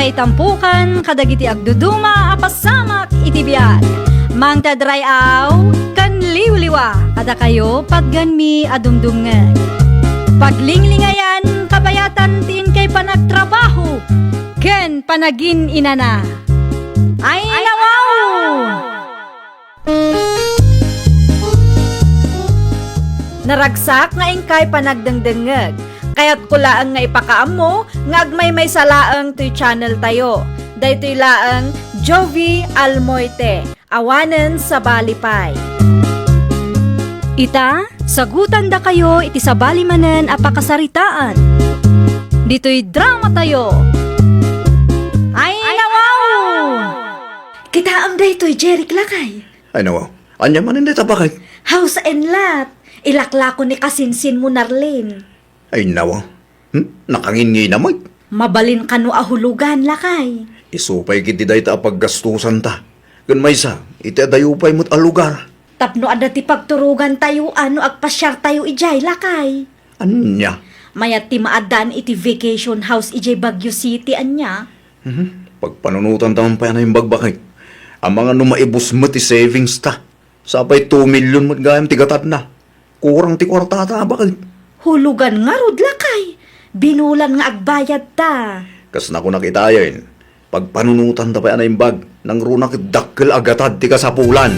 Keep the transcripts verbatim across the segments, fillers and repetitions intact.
Itampukan kadagiti agduduma a pasamak iti biag. Mangted ray-aw ken liwliwa kadakayo patgenmi a dumdumngeg. Paglinglingayan, kabayatan ti inkay panagtrabaho ken panagin-inana. Ay, nawaw! Naragsak nga inkay panagdengdengngeg. Kayatko laeng nga ipakaammo nga agmaymaysa laeng toy channel tayo. Daytoy laeng Jovi Almoite, awanen sabali pay. Ita, sagutandakayo iti sabali manen a pakasaritaan. Ditoy drama tayo. Ay, nawaw! Kitaem daytoy, Jeric, lakay. Ay, nawaw. Ania manen dayta, baket? House and lot. Ilaklako ni kasinsinmo, Narlene. Ay, nawaw. Hmm? Nakanginnginam met. Mabalin kano a hulugan, lakay. Isu pay ketdi dayta a paggastusanta. Ken maysa, iti adayo pay met a lugar. Tapno adda ti pagturogantayo a no agpasiartayo idiay, lakay. Ania? Mayat ti maaddaan iti vacation house idiay Baguio City, ania? Mhm. Pagpanunotanta man pay a naimbag, baket. Amangan no maibus met ti savings ta. Sapay two million met gayam ti gatadna. Kurang ti kuartata, baket. Hulugan ngarud, lakay. Binulan nga agbayadta. Kas nakunak itayen, pagpanunotanta pay a naimbag, nangruna ket dakkel a gatad ti kasapulan.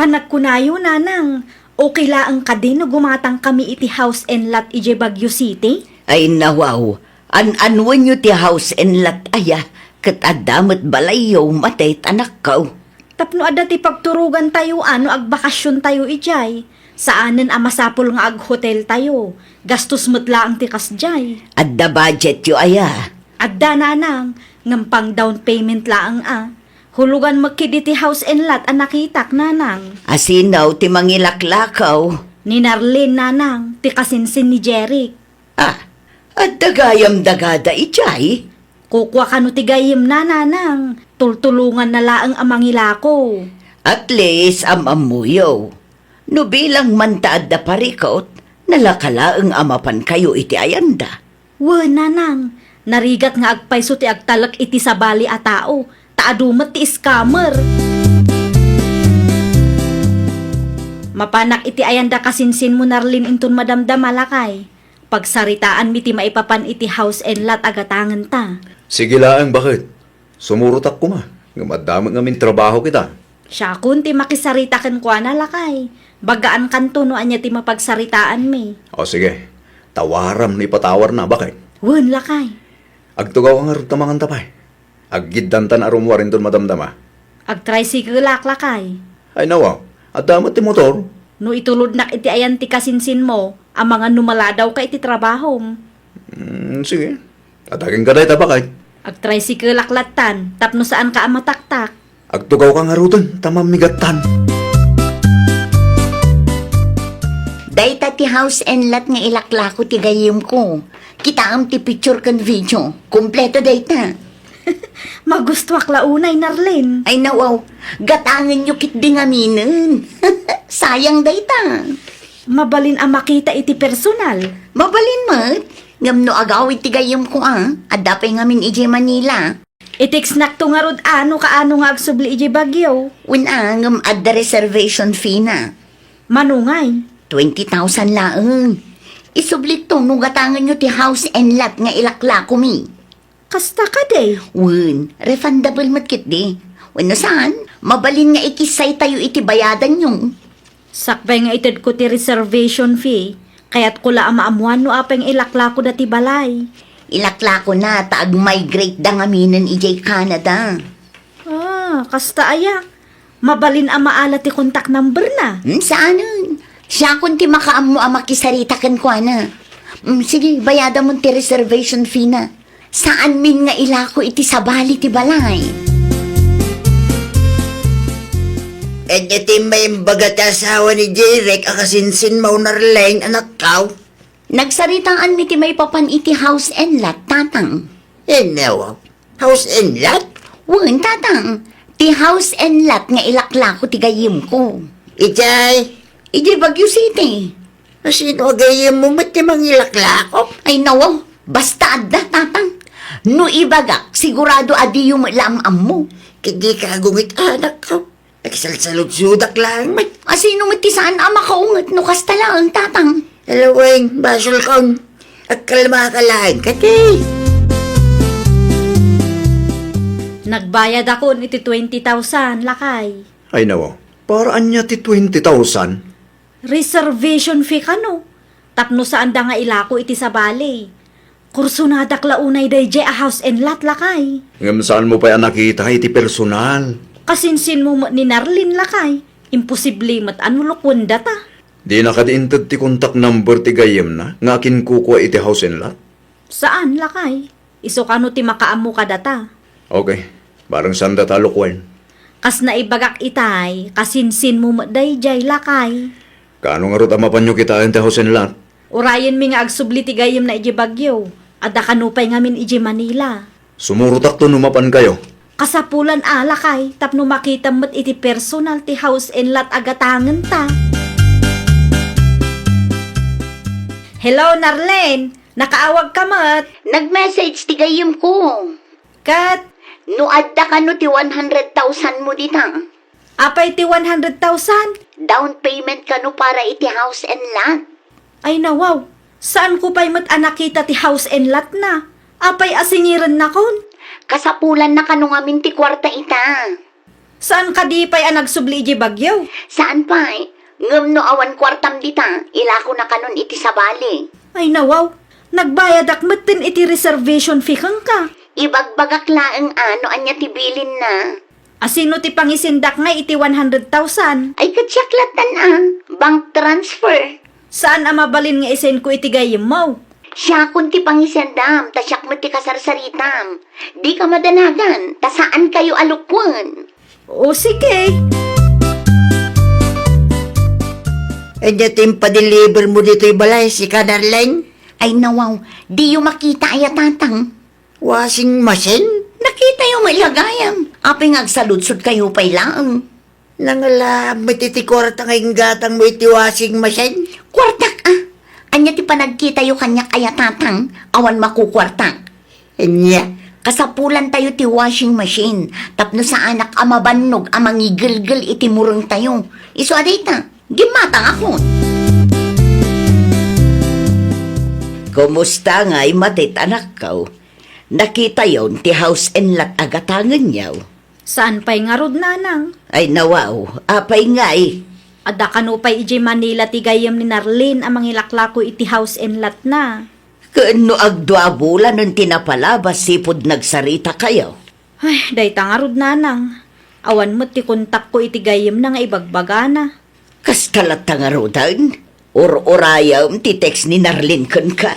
Panagkunayo, Nanang, okay laeng kadi no gumatangkami iti house and lot idiay Baguio City? Ay, nawaw, an-anuenyo ti house and lot aya, ket adda met balayyo, matay, anakko. Tapno adda ti pagturogantayo a no agbakasiontayo idiay, saanen a masapul nga aghoteltayo. Gastos met laeng ti kasdiay. Adda budgetyo aya? Adda, Nanang, ngem pang down payment laeng a. Hulugan met ketdi ti house and lot a nakitak, Nanang. Asino ti mangilaklako? Ni Narlene, Nanang, ti kasinsin ni Jeric. Ah, adda gayam dagada idiay? Kukua kano ti gayyemna, Nanang. Tultulonganna laeng a mangilako. At least, am-ammoyo. No bilang man ta adda parikut, nalaka laeng a mapankayo iti ayanda. Wen, Nanang, narigat nga agpayso ti agtalek iti sabali a tao, ta adu met ti scammer. Mapanak iti ayanda kasinsinmo, Narlene, inton madamdama, lakay. Pagsaritaanmi ti maipapan iti house and lot a gatangenta. Sige laeng, baket. Sumurotak koma, ngem adda met ngamin trabaho kita. Siakon ti makisarita kenkuana, lakay. Bagaan kanto no ania ti mapagsaritaanmi. O, sige. Tawaram no ipatawarna, baket. Wen, lakay. Agtugaw ka ngarud ta manganta pay. Aggiddantan a rummuar inton madamdama. Agtricycle-ak, lakay. Ay, nawa, adda met ti motor. No itulodnak iti ayan ti kasinsinmo, amangan no maladawka iti trabahom. Mm, sige. Adda kenka dayta, baket. Agtricycle-ak lattan, tapno saanka a mataktak. Agtugawka ngaruden, ta mammigattan. Dayta ti house and lot nga ilaklako ti gayyemko. Kitaem ti picture ken video. Kompleto dayta. Magustuak la unay, Narlene. Ay, nawaw. Gatangenyo ketdi ngaminen. Sayang dayta. Mabalin a makita iti personal. Mabalin met. Ngem no agawid ti gayyemko a, adda pay ngamin idiay Manila. I-textnakto ngarud a no kaano nga agsubli idiay Baguio. Wen a, ngem adda reservation fee na. Mano ngay? Twenty thousand laeng. Isublikto no gatangenyo ti house and lot nga ilaklakomi. Kasta kadi? Wen, refundable met ketdi. Wenno saan, mabalin nga ikissaytayo iti bayadanyo. Sakbay nga itedko ti reservation fee, kayatko la a maammuan no apay nga ilaklakoda ti balay. Ilaklakona ta ag-migrate da ngaminen idiay Canada. Ah, kasta aya. Mabalin a maala ti contact number na. Hmm, saanen? Siakon ti makaammo a makisarita kenkuana. Hmm, sige, bayadamon ti reservation fee na. Saanmin nga ilako iti sabali ti balay. Ania ti maimbag a ti asawa ni Jeric a kasinsinmo, Narlene, anakko? Nagsaritaanmi ti maipapan iti house and lot, Tatang. Ania? House and lot? Wen, Tatang. Ti house and lot nga ilaklako ti gayyemko. Idiay? Idiay Baguio City. Asino a gayyemmo met ti mangilaklako? Ay, nawa. Basta adda, Tatang. No ibagak, sigurado a diyo met la am-ammo. Ket dika agungit, anakko. Agsalsaludsodak laeng met. A, sino met ti saan a makaunget no kasta laeng, Tatang? Alaweng, basolkon. Agkalmaka laeng, kadi. Nagbayadakon iti twenty thousand, lakay. Ay, nawa. Para ania ti twenty thousand? Reservation fee kano, tapno saanda nga ilako iti sabali. Kursonadak la unay daydiay a house and lot, lakay. Ngem saanmo pay a nakita iti personal? Kasinsinmo met ni Narlene, lakay. Imposible met a no lukuendata. Dina kadi inted ti contact number ti gayyemna nga akinkukua iti house and lot? Saan, lakay. Isu kano ti makaammo kadata. Okay. Bareng saandata a lukuen. Kas naibagak itay, kasinsinmo met daydiay, lakay. Kaano ngarud a mapanyo kitaen ti house and lot? Urayenmi nga agsubli ti gayyemna idiay Baguio. Adda kano pay ngamin idiay Manila. Sumurotakto no mapankayo. Kasapulan a, lakay, tapno makitam met iti personal ti house and lot a gatangenta. Hello, Narlene! Nakaawagka met? Nag-message ti gayyemko. Ket? No adda kano ti one hundred thousand mo dita. Apay ti one hundred thousand? Down payment kano para iti house and lot. Ay, nawaw. Saanko pay met a nakita ti house and lot na. Apay a singirennakon? Kasapulanna kano ngamin ti kuarta ita. Saan kadi pay a nagsubli idiay Baguio? Saan pay. Ngem no awan kuartam dita, ilakona kanon iti sabali. Ay, nawaw. Nagbayadak metten iti reservation fee kenka. Ibagbagak laeng a no ania ti bilinna. A, sino ti pangisendak ngay iti one hundred thousand? Ay, ket siak lattan a. Bank transfer. Saan a mabalin nga isenko iti gayyemmo? Siakon ti pangisendam, ta siak met ti kasarsaritam. Dika madanagan, ta saankayo a lukuen. O, sige. Ania ti impadeliver mo ditoy balay, sika, Darlene? Ay, nawaw, diyo makita aya, Tatang? Washing machine? Nakitayo met la gayam. Apay nga agsaludsodkayo pay laeng? Nangala met iti kuarta nga inggatangmo iti washing machine? Kuartak a? Ania ti panagkitayo kaniak aya, Tatang? Awan makukuartak. Ania? Kasapulantayo ti washing machine tapno saanak a mabannog a mangigelgel iti murengtayo. Isu a dayta, gimmatangakon. Kumusta ngay matit, anakko? Nakitayon ti house and lot a gatangenyo? Saan pay ngarud, nanang? Ay, nawaw. Apay ngay? Adda kano pay idiay Manila ti gayyem ni Narlene a mangilaklako iti house and lot na. Ken no agdua a bulanen ti napalabas sipud nagsaritakayo? Ay, dayta ngarud, nanang. Awan met ti kontakko iti gayyemna nga ibagbagana. Kasta latta ngaruden? Ur-urayem ti text ni Narlene kenka.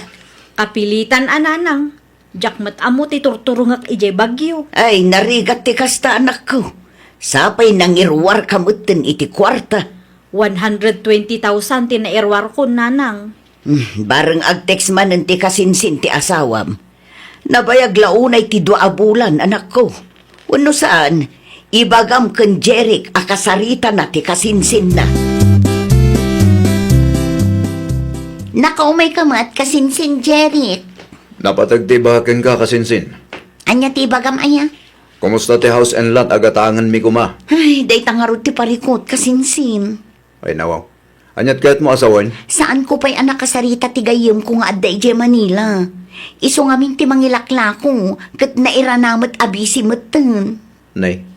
Kapilitan a, nanang. Diak met ammo ti turturongek idiay Baguio. Ay, narigat ti kasta, anakko. Sapay nangiruarka metten iti kuarta. One hundred twenty thousand ti nairuarkon, nanang. Hmm, bareng agtext manen ti kasinsin ti asawam. Nabayag la unay ti dua a bulan, anakko. Wenno saan, ibagam ken Jeric a kasaritana ti kasinsinna. Nakaumayka met, kasinsin Jeric. Napateg ti ibagak kenka, kasinsin. Ania ti ibagam aya? Kumusta ti house and lot a gatangenmi koma? Ay, dayta ngarud ti parikut, kasinsin. Ay, nawaw. Aniat kayatmo a sawen? Saanko pay a nakasarita ti gayyemko nga adda idiay Manila. Isu ngamin ti mangilaklako, ket nairana met a busy metten. Nay,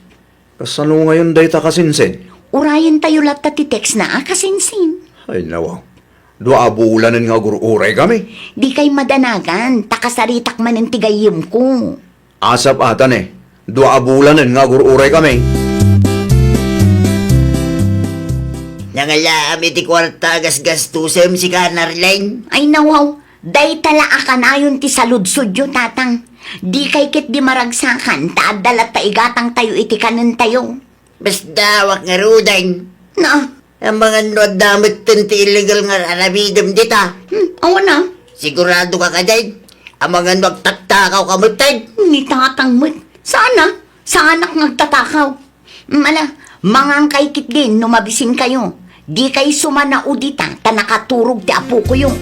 kasano ngayon dayta, kasinsin? Urayentayo latta ti text na a, kasinsin. Ay, nawaw. Dua a bulanen nga agur-uray kami. Dikay madanagan, ta kasaritak manen ti gayyemko. Asap ata ne, dua a bulanen nga agur-uray kami. Nangalaam iti kuarta a gasgastusem, sika, Narlene? Ay, nawaw, dayta la a kanayon ti saludsodyo, Tatang. Dikay ketdi maragsakan, ta adda latta igatangtayo iti kanentayo. Basta, awan ngaruden. Na, amangan no adda metten ti illegal nga aramidem dita. Hmm, awan a. Sigurado ka kadin? Amangan no agtattakaw ka metten. Ni Tatang met. Saan a? Saanak nga agtatakaw. Hmm, ala, mangankay ketdin no mabisinkayo. Dikay sumanao dita, ta nakaturog ti apokoyo.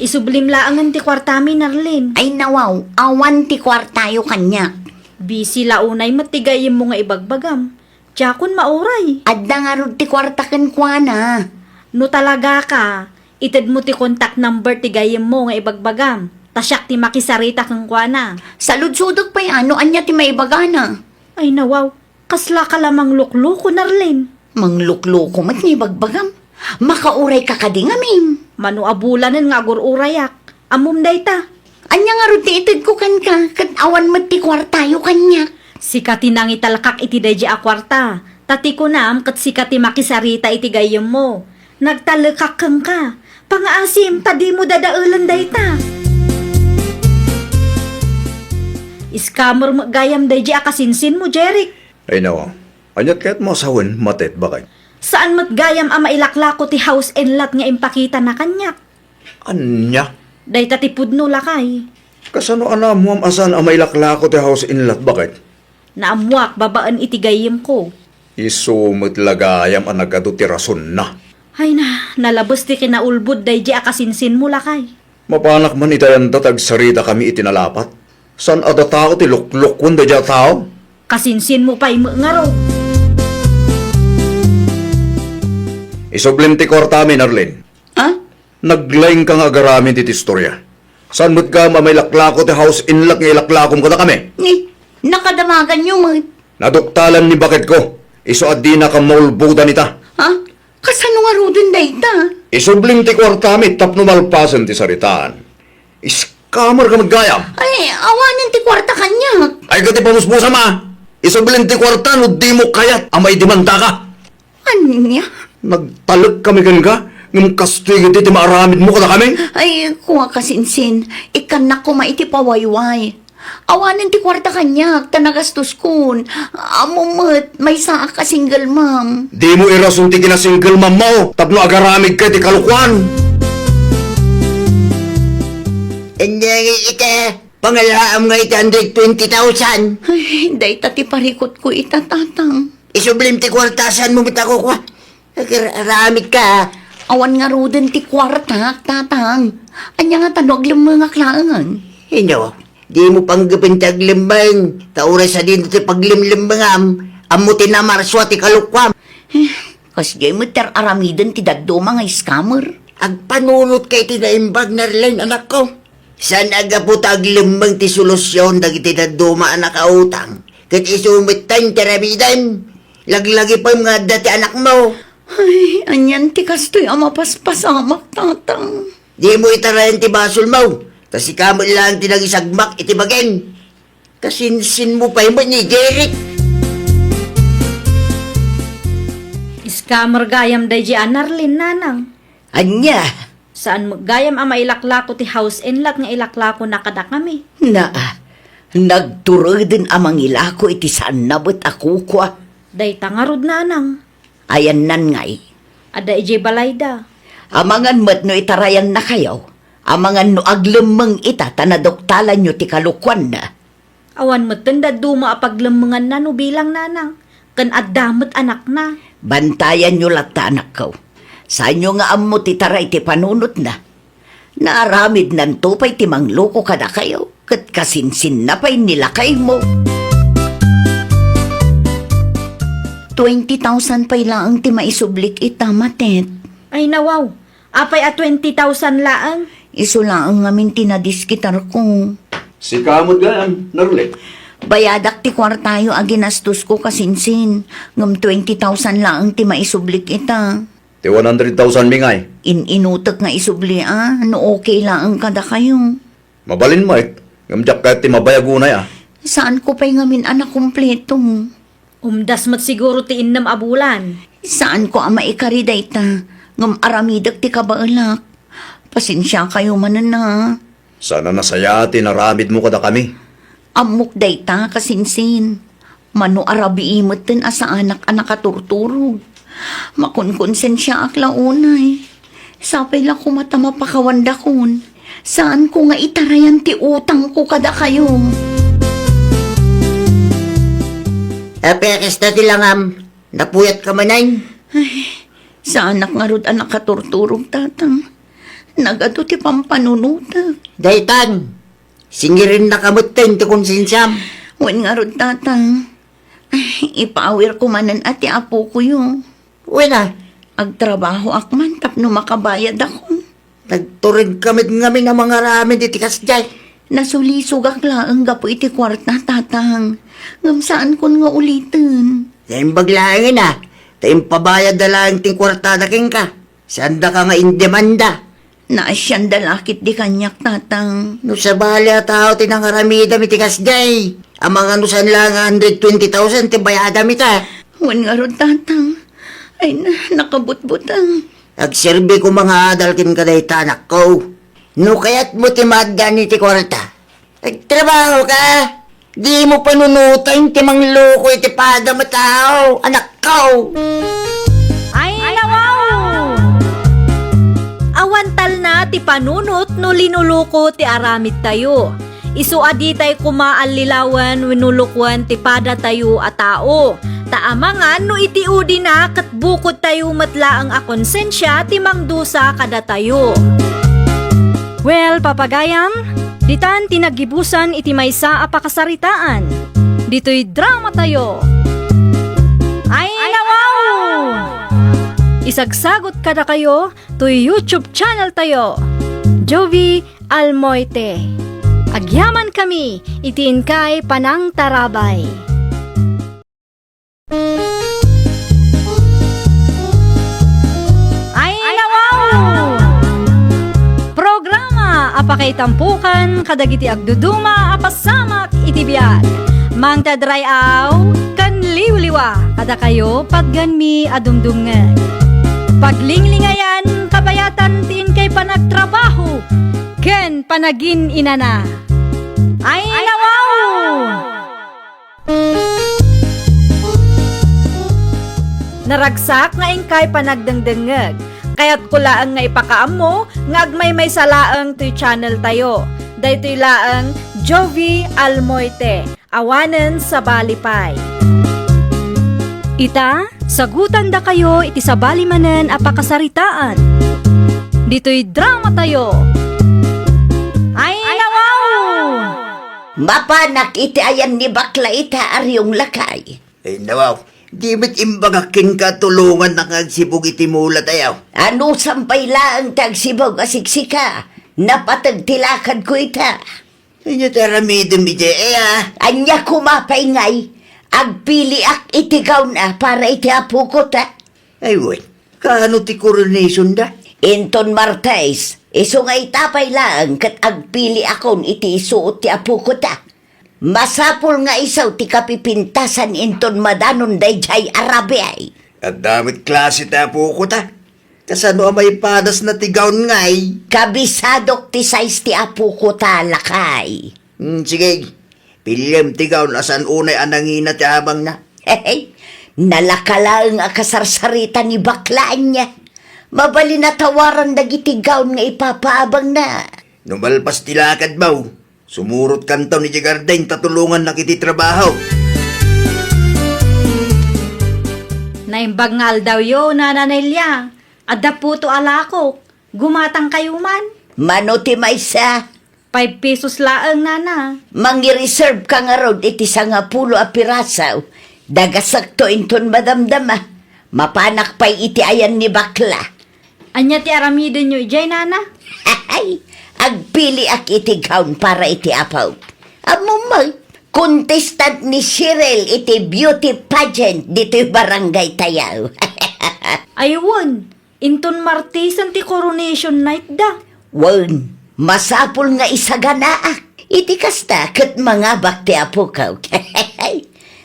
Isublim laengen ti kuartami, Narlin. Ay, nawaw, awan ti kuartayo kaniak. Busy la unay met ti gayyemmo nga ibagbagam. Diakon mauray. Adda ngarud ti kuarta kenkuana. No talagaka, itedmo ti contact number ti gayyemmo nga ibagbagam. Ta siak ti makisarita kenkuana. Saludsodek pay a no ania ti maibagana. Ay, nawaw. Kaslaka la manglukloko, Narlin. Manglukloko met nga ibagbagam. Makaurayka kadi ngamin. Mano a bulanen nga agur-urayak. Ammom dayta. Ania ngarud ti itedko kenka, ket awan met ti kuartayo kaniak? Sika ti nangitalkak iti daydi a kuarta. Ta ti kunam ket sika ti makisarita iti gayyemmo. Nagtalekak kenka. Pangaasim ta dimo dadaelen dayta. Scammer met gayam daydi a kasinsinmo, Jeric. Ay, nawa. Aniat kayatmo a sawen, Matet, baket? Saan met gayam a mailaklako ti house and lot nga impakitana kaniak. Ania? Dayta ti pudno, lakay. Kasano a naammoam a saan a mailaklako ti house and lot, baket? Naammoak babaen iti gayyemko. Isu met la gayam a nagadu ti rasonna. Ay na, nalabes ti kinaulbod daydi a kasinsinmo, lakay. Mapanak man iti ayanda ti agsaritakami iti nalapat. Saan a datao ti luklukon daydi a tao? Kasinsinmo pay met ngarud. Isublim ti kuartami, Narlin. Ha? Naglaingka nga agaramid iti istorya. Saan met gayam a mailaklako ti house and lot nga ilaklakom kadakami? Ni, nakadamaganyo met. Naduktalan ni baketko. Isu a dinakam maulbodan ita. Ha? Kasano ngaruden dayta? Isublim ti kuartami tapno malpasen ti saritaan. Scammer ka met gayam. Ay, awanen ti kuarta kaniak. Ay, ket ipamusmusam a. Isublim ti kuarta no dimo kayat a maidemandaka. Ania? Nagtalek kami kenka, ngem kastoy ketdi ti maaramidmo kadakami. Ay, kua, kasinsin, ikkannak koma iti pawayway. Awanen ti kuarta kaniak ta nagastoskon. Ammom met, maysaak a single mom. Dimo irason ti kina-single mom mo tapno agaramidka iti kalokuan. Ania nga ita, pangalaam nga iti hundred twenty thousand. Ay, dayta ti parikutko ita, tatang. Isublim ti kuarta, saanmo met a kukua. Agar-, aramidka. Awan ngaruden ti kuartak, tatang. Ania ngata no aglemmengak laeng? Inno, dimo panggepen ti aglemmeng, ta uray sadino ti paglemlemmengam, ammo ti namarsua ti kalokuam. Eh, kasdiay met ti ar-aramiden ti dadduma nga scammer. Agpanunotka iti naimbag, Narlin, anakko. Saan a gapu ta aglemmeng ti solusion dagiti dadduma a nakautang, ket isu metten ti aramidem. Laglagipem nga adda ti anakmo. Ay, anian ti kastoy a mapaspasamak, tatang? Dimo itarayan ti basolmo, ta sika met laeng ti nangisagmak iti bagim. Kasinsinmo pay met ni Jeric. Scammer gayam daydi a Narlin, nanang. Ania? Saan met gayam a mailaklako ti house and lot nga ilaklakona kadakami. Naa, nagtureden a mangilako iti saanna met a kukua. Dayta ngarud, nanang. Ayannan ngay? Adda idiay balayda. Amangan met no itarayannakayo. Amangan no aglemmeng ita ta naduktalanyo ti kalokuanna. Awan metten dadduma a paglemmenganna no bilang, nanang, ken adda met anakna. Bantayanyo latta, anakko. Saanyo nga ammo ti taray ti panunotna. Naaramidnanto pay ti mangloko kadakayo, ket kasinsinna pay ni lakaymo. Twenty thousand pay laeng ti maisublik ita, Matet. Ay, nawaw. Apay a twenty thousand laeng? Isu laeng ngamin ti nadiskitarko. Sika met gayam, Narlin. Bayadak ti kuartayo a ginastosko, kasinsin, ngem twenty thousand laeng ti maisublik ita. Ti one hundred thousand mi ngay? In-inutek nga isubli a, no okay laeng kadakayo. Mabalin met, ngem diak kayat ti mabayag unay a. Saanko pay ngamin a nakumpleto. Umdas met siguro ti innem a bulan. Saanko a maikari dayta, ngem aramidek ti kabaelak. Pasensiakayo manen a. Saan a nasayaat ti inaramidmo kadakami. Ammok dayta, kasinsin. Mano a rabii metten a saanak a nakaturturog. Makonkonsensiaak la unay. Sapay la koma ta mapakawandakon. Saanko nga itarayan ti utangko kadakayo. Apay a kasta ti langam? Napuyatka manen? Ay, saanak ngarud a nakaturturog, Tatang. Nagadu ti pampanunotek. Daytan, singirennaka metten ti konsensiam. Wen ngarud, Tatang. Ay, ipaawirko manen a ti apokoyo. Wen a? Agtrabahoak man tapno makabayadakon. Nagturedka met ngamin a mangaramid iti kasdiay. Nasulisogak laeng gapu iti kuarta, Tatang. Ngem saankon nga uliten. Naimbag laengen a, ta impabayadda laeng ti kuartada kenka. Saandaka nga indemanda. Naasianda la ketdi kaniak, Tatang. No sabali a tao ti nangaramidam iti kasdiay, amangan no saan laeng a hundred twenty thousand ti bayadam ita. Wen ngarud, Tatang. Ay, na, nakabutbuteng. Agserbi koma nga adal kenka dayta, anakko. No kayatmo ti maaddaan iti kuarta, agtrabahoka. Dimo panunoten ti mangloko iti padam a tao, anakko. Ay, nawaw! Awan talna ti panunot no linuloko ti aramidtayo. Isu a ditay koma allilawen wenno lokoen ti padatayo a tao. Ta amangan no iti udina ket bukodtayo met laeng a konsensia ti mangdusa kadatayo. Well, papagayam, ditan ti naggibusan iti maysa a pakasaritaan. Ditoy dramatayo. Ay, nawaw! Isagsagot kadakayo toy YouTube channel tayo, Jovi Almoite. Agyamankami iti inkay panangtarabay. Ay, nawaw! Programa a pakaitampokan kadagiti agduduma a pasamak iti biag. Mangted ray-aw ken liwliwa kadakayo, patgenmi a dumdumngeg. Paglinglingayan, kabayatan ti inkay panagtrabaho ken panagin-inana. Ay, nawaw! Naragsak nga inkay panagdengdengngeg. Kayatko laeng nga ipakaammo nga agmaymaysa laeng toy channel tayo. Daytoy laeng Jovi Almoite, awanen sabali pay. Ita, sagutandakayo iti sabali manen a pakasaritaan. Ditoy dramatayo. Ay, nawaw! Mapanak iti ayan ni Bakla ita a riyong, lakay. Ay, nawaw, di met imbagak kenka tulongannak nga agsibug iti mula tayo. Anusam pay laeng ti agsibug a siksika, napateg ti lakadko ita. Ania ti aramidem idiay, a? Ania koma pay ngay, agpiliak iti gown a para iti apokota. Ay, wen, kaano ti coronation da? Inton Martes, isu nga ita pay laeng ket agpiliakon iti isuot ti apokota. Masapul nga isu ti kapipintasan inton madanon daydiay a rabiay. Adda met klase ti apokota. Kasano a maipadasna ti gown ngay? Kabisadok ti size ti apokota, lakay. Hmm, sige. Piliem ti gown a saan unay a nangina ti abangna. Hehe. Nalaka laeng a kasarsarita ni Bakla ania. Mabalin a tawaran dagiti gown nga ipapaabangna. No malpas ti lakadmo, sumurotkanto idiay garden ta tulongannak iti trabaho. Naimbag nga aldawyo, Nana Nelia. Adda puto a lakok. Gumatangkayo man. Mano ti maysa? Five pesos laeng, Nana. Mangireserve ka ngarud iti sangapulo a piraso. Dagasakto inton madamdama. Mapanak pay iti ayan ni Bakla. Ania ti aramidenyo idiay, Nana? Ay, agpiliak iti gown para iti apok. Ammom met, contestant ni Cheryl iti beauty pageant ditoy barangay tayo. Ay, wen, inton Martesen ti coronation night da. Wen, masapul nga isaganaak. Iti kasta, ket mangabak ti apok.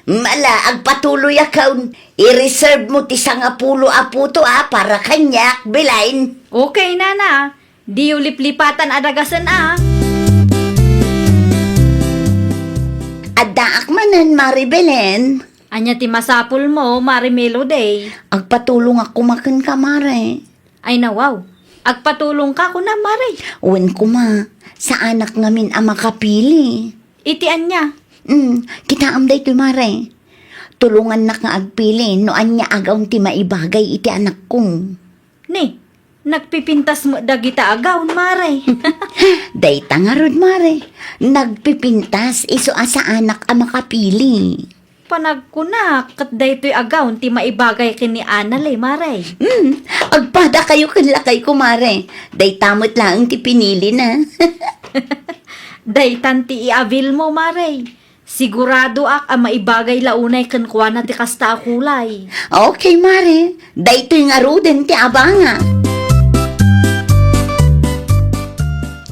Mala, agpatuloyakon. I-reserve mo ti sangapulo a puto a para kaniak, Belen. Okay, Nana. Diyo liplipatan a dagasen a. Addaak manen, Mari Belen. Ania ti masapulmo, Mari Melody? Agpatulongak koma kenka, Mari. Ay, nawaw. Agpatulongka kuna, Mari? Wen koma, saanak ngamin a makapili. Iti ania? Hmm, kitaem daytoy, Mari. Tulongannak nga agpili no ania a gown ti maibagay iti anakko. Ni, Nagpipintas met dagita a gown, Mare. Dayta ngarud, Mare. Nagpipintas isu a saanak a makapili. Panagkunak, ket daytoy a gown ti maibagay ken ni Anale, Mare. Hmm, agpadakayo ken lakayko, Mare. Dayta met laeng ti pinilina. Daytan ti i-avail mo, Mare. Siguradoak a maibagay la unay kenkuana ti kasta a kulay. Okay, Mare. Daytoy ngaruden ti abangak.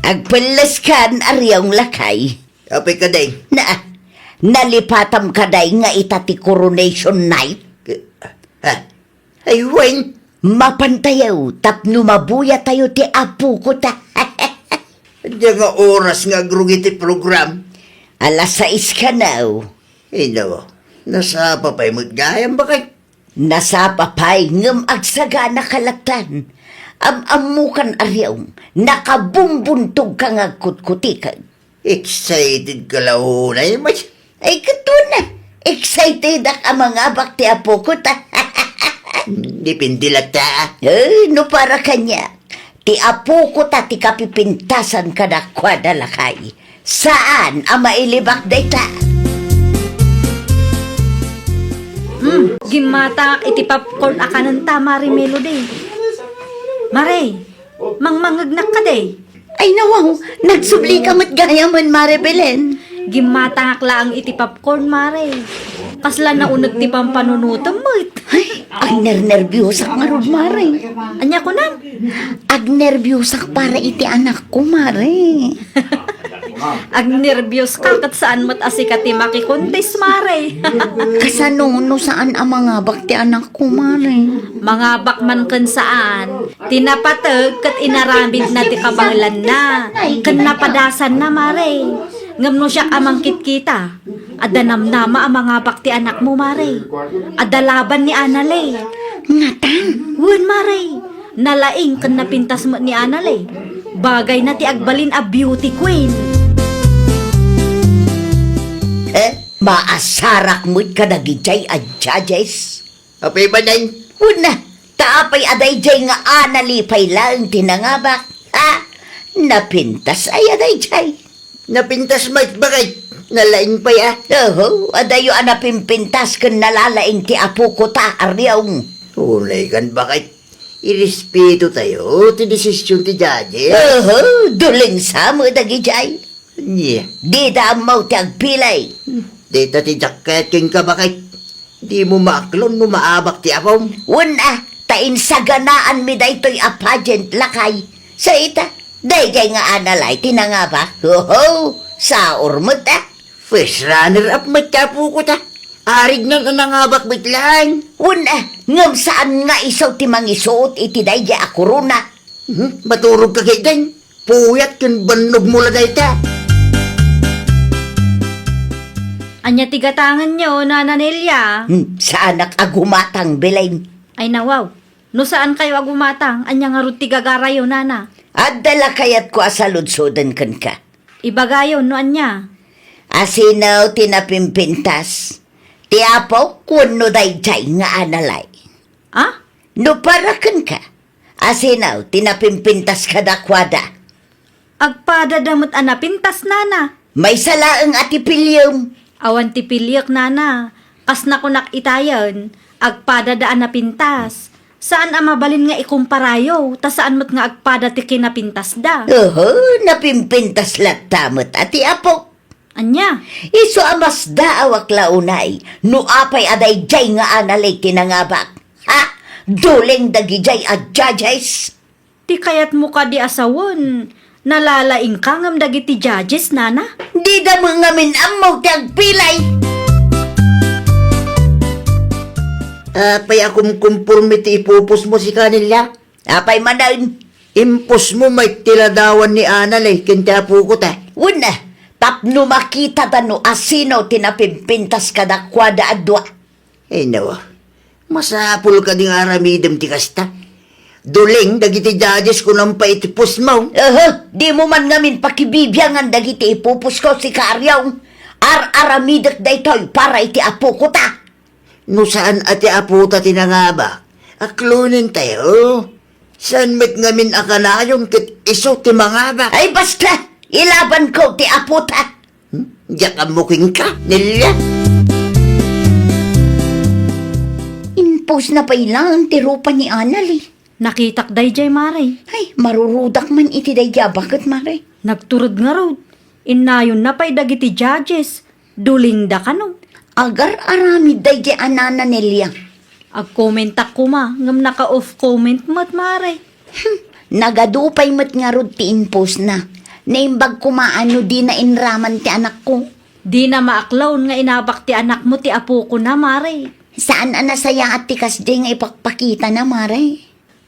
Agpelleskan a riaw, lakay. Apay kadi? Na, nalipatam kadi nga ita ti coronation night? Ke-, ah, ay, wen. Mapantayo tapno mabuyatayo ti apokota. Ania nga oras nga agrugi ti program? Alas sais kano. Ino, nasapa pay met gayam, baket? Nasapa pay, ngem agsagana ka lattan. Am-ammokan a riaw, nakabumbuntog ka nga agkutkutikag. Excited ka la unay, Mats. Ay, ket wen a, excitedak a mangabak ti apokota. Depende latta. Eh, no para kaniak, ti apokota ti kapipintasan kadakuada, lakay. Saan a mailibak dayta. Hmm, gimmatangak iti popcorn a kanenta, Mare Melody. Mare, mangmangngegnak kadi? Ay, nawaw, nagsubli ka met gayamen, Mare Belen. Gimmatangak laeng iti popcorn, Mare. Kasla nauneg ti pampanunotem met. Ay, agnernerbiosak ngarud, Mare. Ania kunam? Agnerbiusak para iti anakko, Mare. Agnerbius ka ket saan met a sika ti makikuntis, Mare. Kasano no saan a mangabak ti anakko, Mare? Mangabak man ken saan. Ti napateg ket inaramidna ti kabaelanna ken napadasanna, Mare. Ngem no siak a mangkitkita, adda namnama a mangabak ti anakmo, Mare. Adda laban ni Anale. Ngata? Wen, Mare. Nalaing ken napintas met ni Anale. Bagayna ti agbalin a beauty queen. Eh, maasarak met kadagidiay a judges? Apay manen? Wen a, ta apay a daydiay nga Anale pay laeng ti nangabak? Ha? Napintas aya daydiay? Napintas met, baket? Nalaing pay a? Oho, adayo a napimpintas ken nalalaing ti apokota a riaw. Unay kan, baket. Irespeto tayo ti desisyon ti judges. Oho, duleng sa met dagidiay. Nia. Dida ammo ti agpilay. Dita ti jacket kenka, baket. Dimo maaklon no maabak ti apom. Wen a, ta insaganaanmi daytoy a pageant, lakay. Sa ita, daydiay nga Anale ti nangabak. Oho, saor met a. First runner-up met ti apokota. Arignan a nangabak met laeng. Wen a, ngem saan nga isu ti mangisuot iti daydiay a korona. Hmm, maturog ka ketdin. Puyat ken bannogmo la dayta. Ania ti gatangenyo, Nana Nelia? Hmm, saanak a gumatang, Belen. Ay, nawaw. No saankayo a gumatang, ania ngarud ti gagarayo, Nana? Adda la kayatko a saludsoden kenka. Ibagayo no ania. Asino ti napimpintas? Ti apok wenno daydiay nga Anale? Ah? No para kenka, asino ti napimpintas kadakuada? Agpadada met a napintas, Nana. Maysa laeng a ti piliem. Awan ti piliek, Nana. Kas nakunak itayen, agpadada a napintas. Saan a mabalin nga ikumparayo, ta saan met nga agpada ti kinapintasda. Oho, napimpintas latta met a ti apok. Ania? Isu a masdaawak la unay, no apay a daydiay nga Anale ti nangabak. Ha? Duleng dagidiay a judges? Ti kayatmo kadi a sawen, nalalaingka ngem dagiti judges, Nana? Dida met ngamin ammo ti agpilay. Apay a kumkumporme ti ipupusmo, sika Nelia? Apay manen? Impusmo met ti ladawan ni Anale ken ti apokota. Wen a, tapno makitada no asino ti napimpintas kadakuada a dua. Ay, nawa. Masapul kadi nga aramidem ti kasta. Duleng dagiti judges kunam pay iti pusmo. Aha, dimo man ngamin pakibibiangan dagiti ipupusko, sika Ariong. Ar-aramidek daytoy para iti apokota. No saan a ti apota ti nangabak, aklonentayo. Saan met ngamin a kanayon ket isu ti mangabak? Ay, basta! Ilabanko ti apota! Hmm? Diak ammo kenka, Nelia. Impostna pay laeng ti rupa ni Anali. Nakitak daydiay, Mare. Ay, marurudak man iti daydiay a baket, Mare. Nagturod ngarud. Innayonna pay dagiti judges. Dulingda kano. Agar-aramid daydiay a nana Nelia. Agkomentak koma, ngem naka-off comment met, Mare. Hmm, nagadu pay met ngarud ti impostna. Naimbag koma a no dina inraman ti anakko. Dina maaklon nga inabak ti anakmo ti apokona, Mare. Saan a nasayaat ti kasdiay nga ipakpakitana, Mare.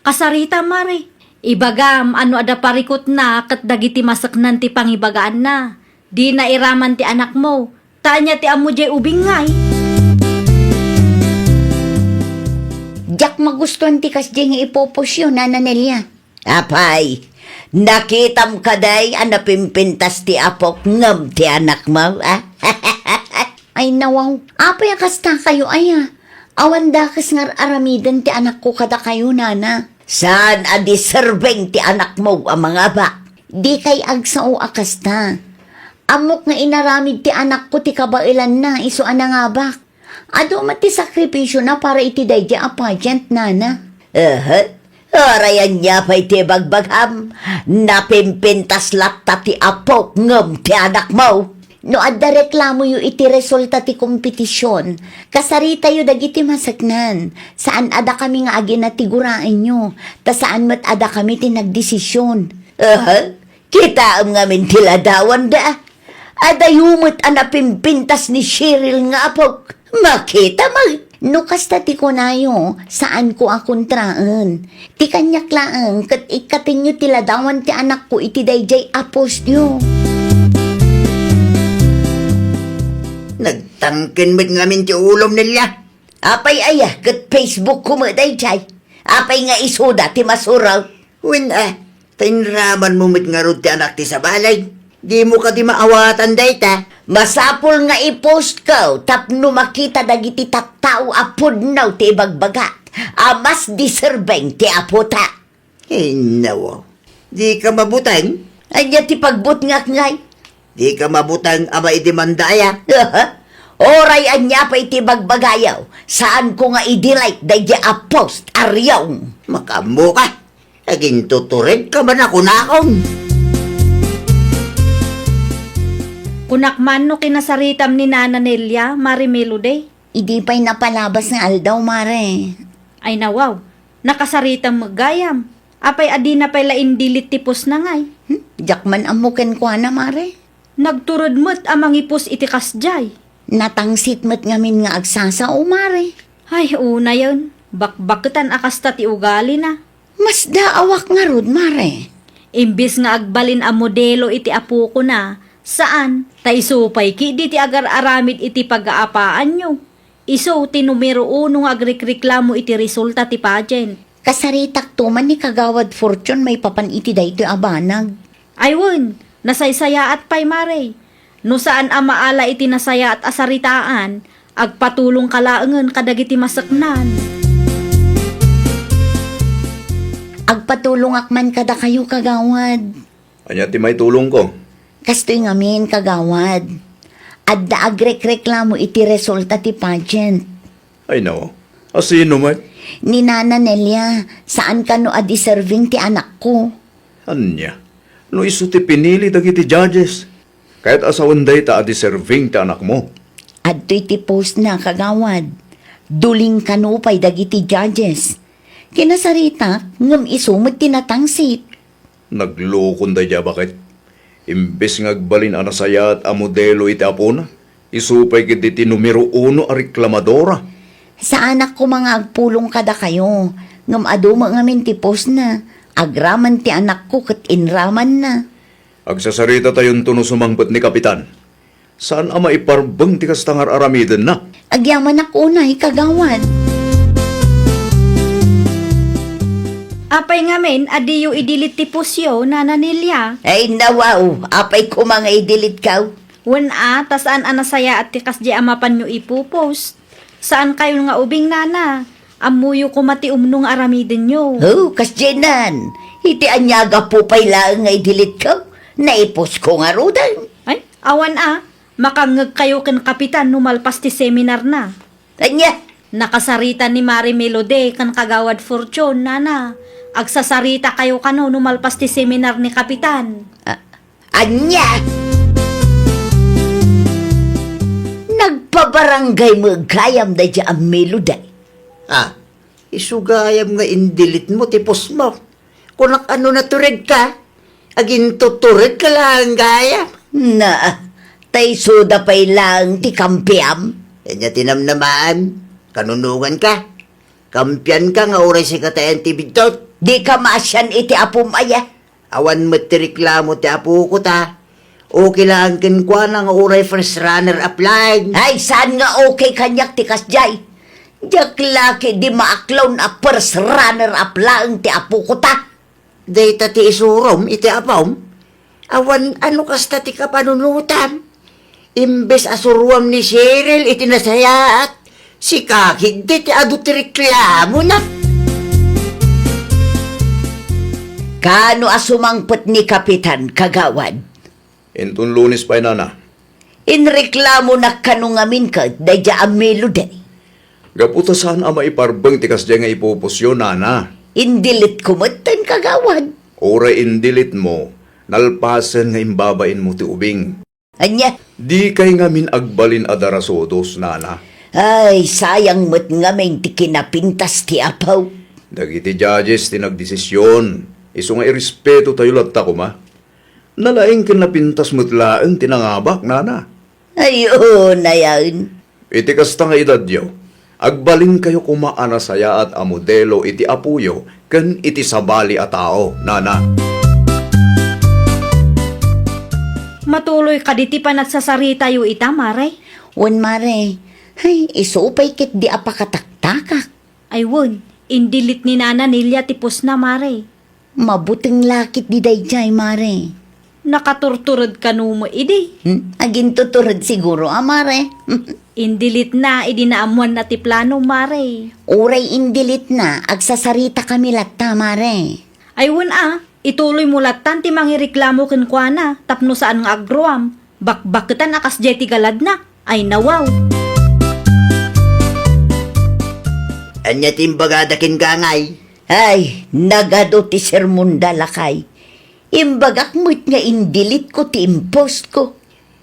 Kasarita, Mare. Ibagam a no adda parikutna ket dagiti maseknan ti pangibagaanna. Dina iraman ti anakmo. Ta ania ti ammo diay ubing ngay? Diak magustuan ti kasdiay nga ipopostyo, Nana Nelia. Apay, nakitam kadi a napimpintas ti apok ngem ti anakmo, a? Ay, nawaw. Apay a kastakayo, aya? Awan dakes nga ar-aramiden ti anakko kadakayo, nana. Saan a deserving ti anakmo a mangabak? Dikay agsao a kasta. Ammok nga inaramid ti anakko ti kabaelanna isu a nangabak. Adu met ti sakripisiona para iti daydiay a pageant, nana. Aha. Uray ania pay ti ibagbagam, napimpintas latta ti apok ngem ti anakmo. No adda reklamoyo iti resulta ti kompetision, kasaritayo dagiti maseknan. Saan a dakami nga aginatiguraenyo, ta saan met a dakami ti nagdesision. Aha, kitaem ngamin ti ladawanda. Adayo met a napimpintas ni Cheryl nga apok. Makita met. No kasta ti kunayo, saanko a kontraen. Ti kaniak laeng ket ikkatenyo ti ladawan ti anakko iti daydiay a postyo. Nagtangken met ngamin ti ulom, Nelia. Apay aya ket Facebook ko met daydiay? Apay nga isuda ti masuraw? Wen a, ta inramanmo met ngarud ti anak ti sabali. Dimo kadi maawatan dayta? Masapul nga i-post ko tapno makita dagiti tattao a pudno ti ibagbagak a mas deserving ti apota. Innawo. Dika mabuteng? Ania ti pagbutngak ngay? Dika mabuteng a maidemanda aya? Uray ania pay ti bagbagayo, saanko nga i-delete daydiay a post a riong. Makaammoka. Agintuturedka man a kunakon. Kunak man no kinasaritam ni Nana Nelia, Mare Melody. Idi pay napalabas nga aldaw, Mare. Ay nawaw, nakasaritam met gayam. Apay a dina pay la in-delete ti postna ngay? Hmm? Diak man ammo kenkuana, Mare. Nagturod met a mangi-post iti kasdiay. Natangsit met ngamin nga agsasao, Mare. Ay, unayen, bakbaketan a kasta ti ugalina. Masdaawak ngarud, Mare. Imbes nga agbalin a modelo iti apokona, saan, ta isu pay ketdi ti agar-aramid iti pagaapaanyo. Isu ti numero uno nga agrekreklamo iti resulta ti pageant. Kasaritakto man ni Kagawad Fortune maipapan iti daytoy a banag. Ay wen, nasaysayaat pay, Mare. No saan a maala iti nasayaat a saritaan, agpatulongka laengen kadagiti maseknan. Agpatulongak man kadakayo, Kagawad. Ania ti maitulongko? Kastoy ngamin, Kagawad. Adda agrekreklamo iti resulta ti pageant. Ay, nao. A sino met? Ni Nana Nelia, saan kano a deserving ti anakko. Ania? No isu ti pinili dagiti judges, kayat a sawen dayta a deserving ti anakmo. Adtoy ti postna, Kagawad. Duling kano pay dagiti judges. Kinasaritak, ngem isu met ti natangsit. Naglukon daydiay a baket. Imbes nga agbalin a nasayaat a modelo iti apona, isu pay ketdi ti numero uno a reklamadora. Saanak koma nga agpulong kadakayo, ngem adu met ngamin ti postna. Agraman ti anakko ket inramanna. Agsasaritatayon no sumangpet ni Kapitan. Saan a maiparbeng ti kasta nga ar-aramidenna. Agyamanak unay, Kagawad. Apay ngamin a diyo i-delete ti postyo, Nana Nelia? Ay, nawaw, apay koma nga i-delete kaw? Wen a, ta saan a nasayaat ti kasdiay a mapanyo ipopost. Saan kayon nga ubing, Nana. Ammoyo koma ti umno nga aramidenyo. Oh, kasdiay nan. Iti ania a gapu pay laeng nga i-delete ko, naiposko ngaruden. Ay, awan a. Makangngegkayo ken Kapitan no malpas ti seminarna. Ania? Nakasarita ni Mare Melody ken Kagawad Fortune, nana. Agsasaritakayo kano no malpas ti seminar ni Kapitan. Ah, ania? Nagpabarangay met gayam daydiay a Melody. Ah, isu gayam nga in-delete mo ti post mo. Kunak, ano, naturedka? Agintuturedka laeng gayam. Na, ta isuda pay laeng ti kampiam. Ania ti namnamaem? Kanunonganka? Kampianka nga uray sika ti ayan ti biddut? Dika maasian iti apom aya? Awan met ti reklamo ti apoko ta. Okay laeng kenkuana nga uray first runner up laeng. Ay, saan nga okay kaniak ti kasdiay? Diak la ketdi maaklon a first runner up laeng ti apoko ta. Dayta ti isurom iti apom? Awan ano kasta ti kapanunotam? Imbes a suruam ni Cheryl iti nasayaat, sika ketdi ti adu ti reklamona. Kaano a sumangpet ni Kapitan, Kagawad? Inton Lunes pay, nana. Inreklamonak kano ngamin ket daydiay a Melody. Gapu ta saan a maiparbeng ti kasdiay nga ipupusyo, nana. In-delete ko metten, Kagawad. Uray in-delete mo, nalpasen nga imbabain mo ti ubing. Ania? Dikay ngamin agbalin a darasudos, nana. Ay, sayang met ngamin ti kinapintas ti apo. Dagiti judges ti nagdesision, isu nga irespetotayo latta koma. Nalaing ken napintas met laeng ti nangabak, nana. Ay, oo, nayaen. Iti kasta nga edadyo, agbalinkayo koma a nasayaat a modelo iti apoyo ken iti sabali a tao, nana. Matuloy kadi ti panagsasaritayo ita, Mare? Wen, Mare. Ay, isu pay ketdi a pakataktakak. Ay wen, in-delete ni Nana Nelia ti postna, Mare. Mabuteng la ketdi daydiay, Mare. Nakaturtured kano met idi? Hmm? Agintutured siguro a, Mare. In-delete na idi naammoanna ti plano, Mare. Uray in-delete na, agsasaritakami latta, Mare. Ay wen a, ituloy mo lattan ti mangireklamo kenkuana tapno saan nga agruam. Bakbaketan a kasdiay ti galadna. Ay, nawaw. Ania ti imbagada kenka, ngay? Ay, nagadu ti sermonda, lakay. Imbagak met nga in-delete ko ti in-post ko.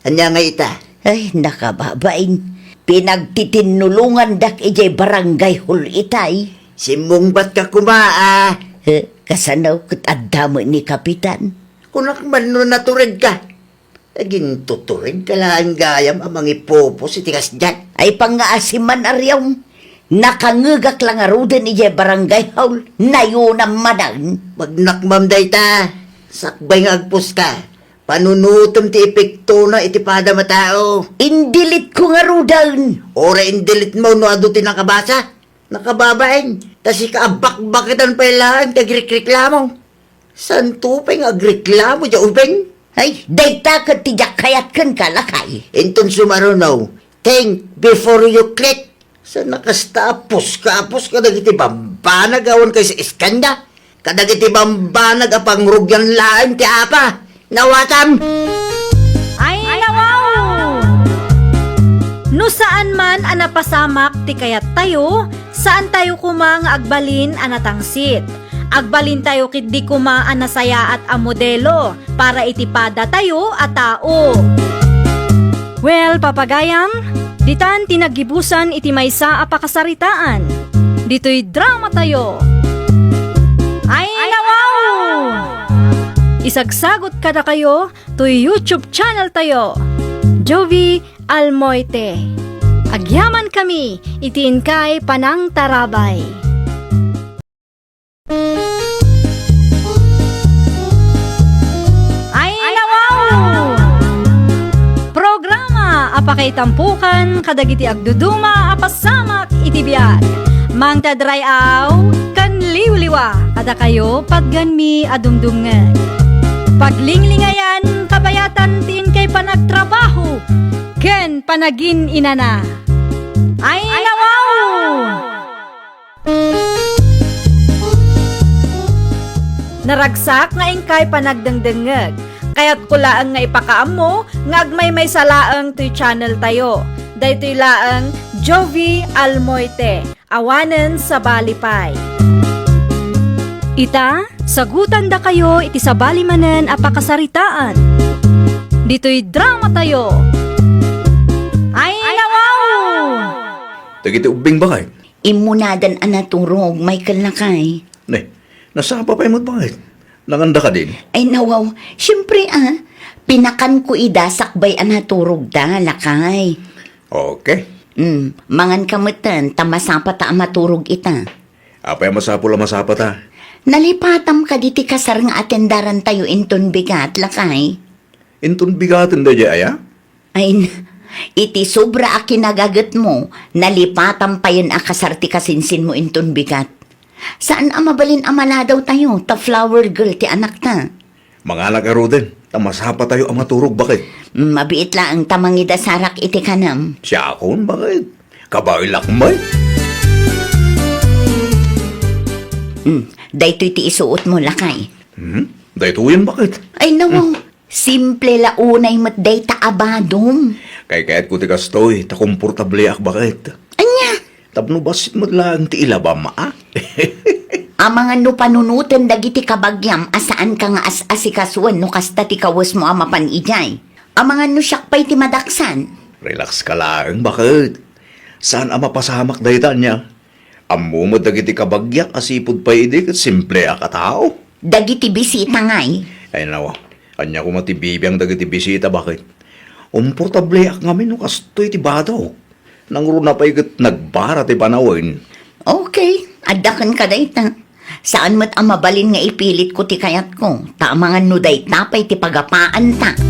Ania ngay ita? Ay, nakababain. Pinagtitinulongandak idiay barangay hall itay. Simmungbatka koma, a. Eh, kasano ket adda met ni Kapitan? Kunak man no naturedka. Agintuturedka laeng gayam a mangipopost iti kasdiay. Ay, pangngaasim man, Ariom. Nakangngegak la ngaruden idiay barangay hall. Nayonam manen. Magnakmam dayta. Sakbay nga agpostka, panunotem ti epektona iti padam a tao. In-delete ko ngaruden. Uray in-delete mo no adu ti nakabasa. Nakababain, ta sika a bakbaketan pay laeng ti agrekreklamo. Santo pay nga agreklamo diay ubing? Ay, dayta ket ti diak kayat kenka, lakay. Inton sumaruno, think before you click. Saan a kasta a puska a puska dagiti bambanag awan kaiskanda? Kadagiti bambanag a pangrugian laeng ti apa. Nawatam! Ay, nawaw! No saan man a napasamak ti kayattayo, saantayo koma nga agbalin a natangsit. Agbalintayo ketdi koma a nasayaat a modelo para iti padatayo a tao. Well, papagayam, ditan ti naggibusan iti maysa a pakasaritaan. Ditoy dramatayo. Ay, nawaw! Isagsagot kadakayo toy YouTube channel tayo, Jovie Almoite. Agyamankami iti inkay panangtarabay. Ay, nawaw! Programa a pakaitampokan kadagiti agduduma a pasamak iti biag. Mangted ray-aw ken liwliwa kadakayo, patganmi a dumdumngeg. Paglinglingayan, kabayatan ti inkay panagtrabaho ken panagin-inana. Ay, nawaw! Naragsak nga inkay panagdengdengngeg. Kayatko laeng nga ipakaammo nga agmaymaysa laeng toy channel tayo. Daytoy laeng Jovie Almoite, awanen sabali pay. Ita, sagutandakayo iti sabali manen a pakasaritaan. Ditoy drama tayo. Ay, nawaw! Dagiti ubbing, bakay? Immunadan a naturog, Michael, lakay. Ne, nasapa pay met, bakay? Nanganda kadin? Ay, nawaw. Siyempre, ah, pinakanko ida sakbay a naturogda, lakay. Okay. Mm, mangan ka metten, ta masapata a maturog ita. Apay a masapul a masapata? Nalipatam kadi ti kasar nga atendarantayo inton bigat, lakay. Inton bigaten daydiay aya? Ay, n-, iti sobra a kinagagetmo, nalipatam payen a kasar ti kasinsinmo inton bigat. Saan a mabalin a maladawtayo, ta flower girl ti anakta. Manganak ngaruden, ta masapatayo a maturog, bakit? Mm, mabiit laeng ta mangidasarak iti kanam. Siakon, bakit? Kabaelak met. Mm, daytoy ti isuotmo, lakay. Hmm? Daytoyen, bakit? Ay, nawaw. Hmm. Simple la unay met dayta a badom. Kaykayatko ti kastoy, ta komportableak, bakit? Ania? Tapno bassit met laeng ti ilabam, a? Amangan no panunoten dagiti kabagiam a saanka nga as-asikasuen no kasta ti kawesmo a mapan idiay. Amangan no siak pay ti madaksan. Relax ka laeng, bakit? Saan a mapasamak dayta ania? Ammo met dagiti kabagiak a sipud pay idi ket simpleak a tao. Dagiti bisita ngay? Ay, nawa. Ania koma ti bibiang dagiti bisita, bakit? Komportableak ngamin no kastoy ti badok. Nangruna pay ket nagbara ti panawen. Okay, adda kenka dayta. Saan met a mabalin nga ipilitko ti kayatko, ta amangan no dayta pay ti pagapaanta.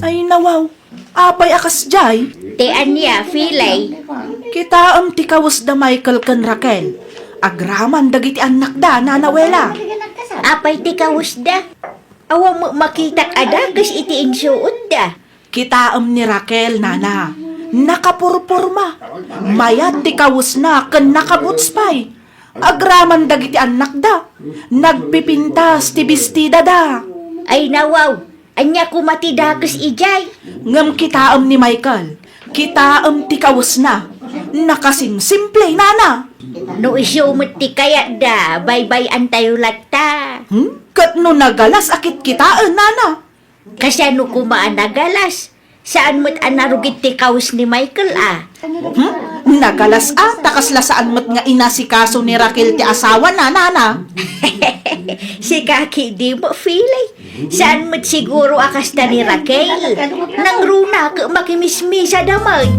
Ay, nawaw. Apay a kasdiay? Ti ania, Filay? Kitaem ti kawes da Michael ken Raquel. Agraman dagiti annakda, Nana Wela. Apay ti kawes da? Awan met makitak a dakes iti insuot da. Kitaem ni Raquel, Nana. Nakapurporma. Mayat ti kawesna ken nakaboots pay. Agraman dagiti annakda. Nagpipintas ti bestidada. Ay nawaw, ania koma ti dakes idiay? Ngem kitaem ni Michael, kitaem ti kawesna. Nakasimsimple, Nana. No isu met ti kayatda, baybay-antayo latta. Hmm? Ket no nagalas a kitkitaen, Nana? Kasano koma a nagalas? Saan met a narugit ti kawes ni Michael a? Hmm? Nagalas a, ta kasla saan met nga inasikaso ni Raquel ti asawana, Nana. Sika ketdi met, Filay. Saan met siguro a kasta ni Raquel. Nangruna ket makimismisada met.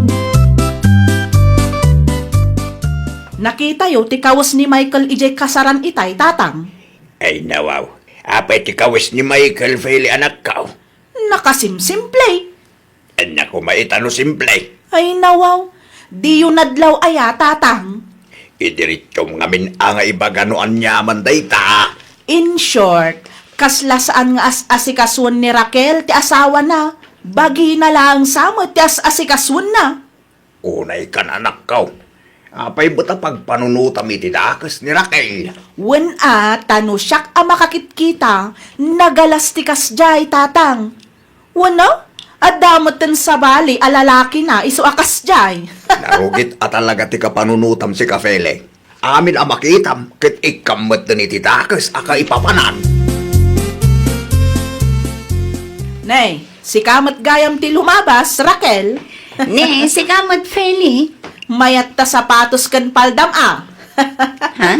Nakitayo ti kawes ni Michael idiay kasaran itay, Tatang. Ay, nawaw. Apay ti kawes ni Michael, Feli, anakko? Nakasimsimple. Ania koma ita no simple? Ay, nawaw. Diyo nadlaw aya, Tatang? Idiretsom ngamin a nga ibaga no aniaman dayta. In short, kasla saan nga as-asikasuen ni Raquel ti asawana. Bagina laeng sa met ti as-asikasuenna. Unay kan, anakko. Apay met a pagpanunotam iti dakes ni Raquel? Wen a, ta no siak a makakitkita, nagalas ti kasdiay, Tatang. Wen a, adda metten sabali a lalakina isu a kasdiay. Narugit a talaga ti kapanunotam, sika, Feli. Amin a makitam ket ikkam metten iti dakes a kaipapanan. Ne, sika met gayam ti lumabas, Raquel. Ne, sika met, Feli. Mayat ta sapatos ken paldam a. Ha?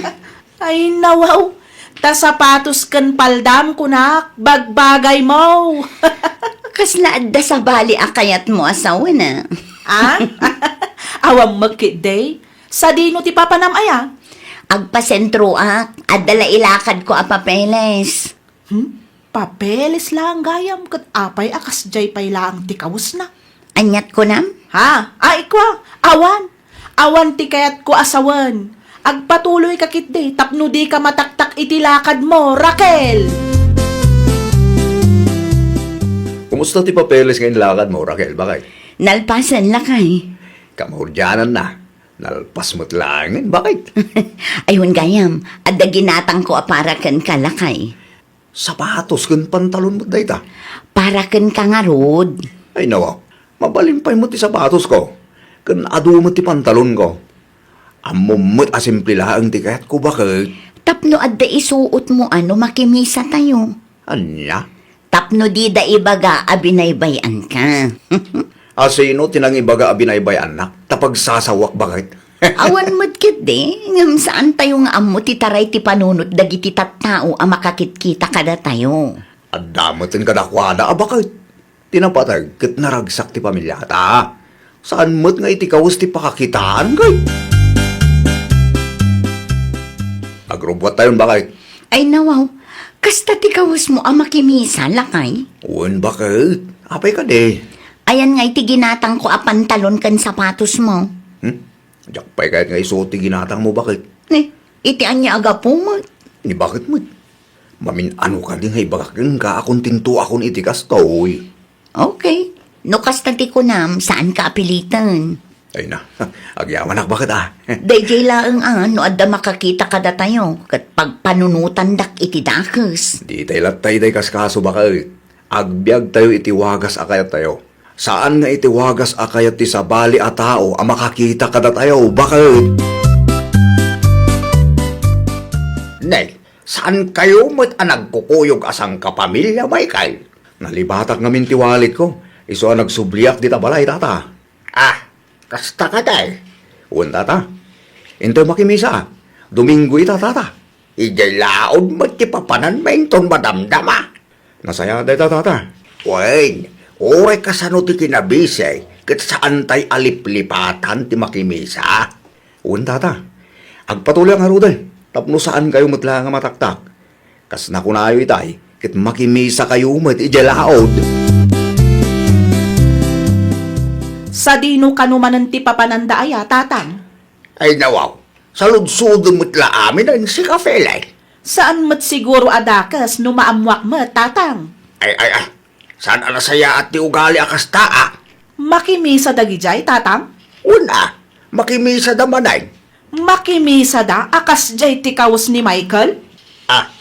Ay, nawaw. Ta sapatos ken paldam, kunak, bagbagaymo. Kasla adda sabali a kayatmo a sawen a? A? Awan met ketdi. Sadino ti papanam aya? Agpasentroak, adda la ilakadko a papeles. Hmm? Papeles laeng gayam ket apay a kasdiay pay laeng ti kawesna? Aniat kunam? Ha? Ay, kua, awan. Awan ti kayatko a sawen. Agpatuloyka ketdi tapno dika mataktak iti lakadmo, Raquel! Kumusta ti papeles nga inlakadmo, Raquel? Bakay? Nalpasen, lakay. Kamaudiananna. Nalpas met laengen, baket. Ay, wen gayam, adda ginatangko a para kenka, lakay. Sapatos ken pantalon met dayta. Para kenka ngarud. Ay, nawa, mabalin pay met ti sapatosko, ken adu met ti pantalonko. Ammom met a simple laeng ti kayatko, baket. Tapno adda isuotmo a no makimisatayo. Ania? Tapno dida ibaga a binaybay-anka. A sino ti nangibaga a binaybay-annak? Ta pagsasawak, baket. Awan met ketdi, ngem saantayo nga ammo ti taray ti panunot dagiti tattao a makakitkita kadatayo. Adda met kadakuada a baket. Ti napateg ket naragsak ti pamiliata. Saan met nga iti kawes ti pakakitaan, kay? Agrubbuattayon, baket. Ay, nawaw. Kasta ti kawesmo a makimisa, lakay? Wen, baket. Apay kadi? Ayan nga iti ginatangko a pantalon ken sapatosmo. Hmm? Diak pay kayat nga isuot ti ginatangmo, baket. Ni, iti ania a gapu met? Ni baket met. Mamin-ano kadi nga ibagak kenka a kontentoakon iti kastoy? Okay. No kasta ti kunam, saanka a piliten. Ay na, agyamanak, baket, a. Daydiay laeng a, no adda makakita kadatayo, ket pagpanunotandak iti dakes. Ditay latta idiay kaskaso, baket. Agbiagtayo iti wagas a kayattayo. Saan nga iti wagas a kayat ti sabali a tao a makakita kadatayo, baket. Ne, saankayo met a nagkukuyog a sangkapamilia, Michael? Nalibatak ngamin ti walletko, isu a nagsubliak dita balay, tata. Ah, kasta kadi? Wen, tata. Intoy makimisa. Domingo ita, tata. Idiay laod met ti papananmi inton madamdama. Nasayaat dayta, tata. Wen, uray kasano ti kinabisi, ket saantay a liplipatan ti makimisa. Wen, tata. Agpatuloyak ngaruden, tapno saankayo met laeng a mataktak. Kas nakunayo itay, ket makimisakayo met idiay laod. Sadino kano manen ti papananda aya, tatang? Ay, nawaw. Saludsodem met la aminen, sika, Felay. Saan met siguro a dakes no maammoak met, tatang. Ay, ay, ah. Saan a nasayaat ti ugali a kasta, a? Makimisa dagidiay, tatang? Wen, a. Makimisada manen. Makimisada a kasdiay ti kawes ni Michael? Ah,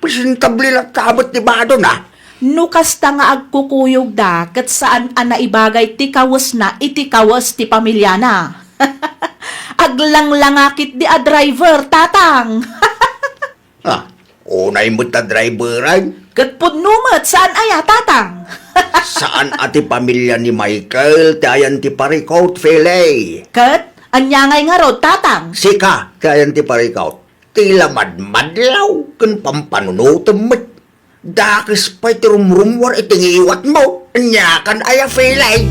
presentable latta met ti badona. No kasta nga agkukuyogda, ket saan a naibagay ti kawesna iti kawes ti pamiliana. Aglanglanga ketdi a driver, tatang. Ah, unay met a driveran. Ket pudno met, saan aya, tatang? Saan a ti pamilia ni Michael ti ayan ti parikut, Felay. Ket ania ngay ngarud, tatang? Sika ti ayan ti parikut. Ti la madmadlaw ken pampanunotem met. Dakes pay ti rumrummuar iti ngiwatmo. Aniakan aya, Felay?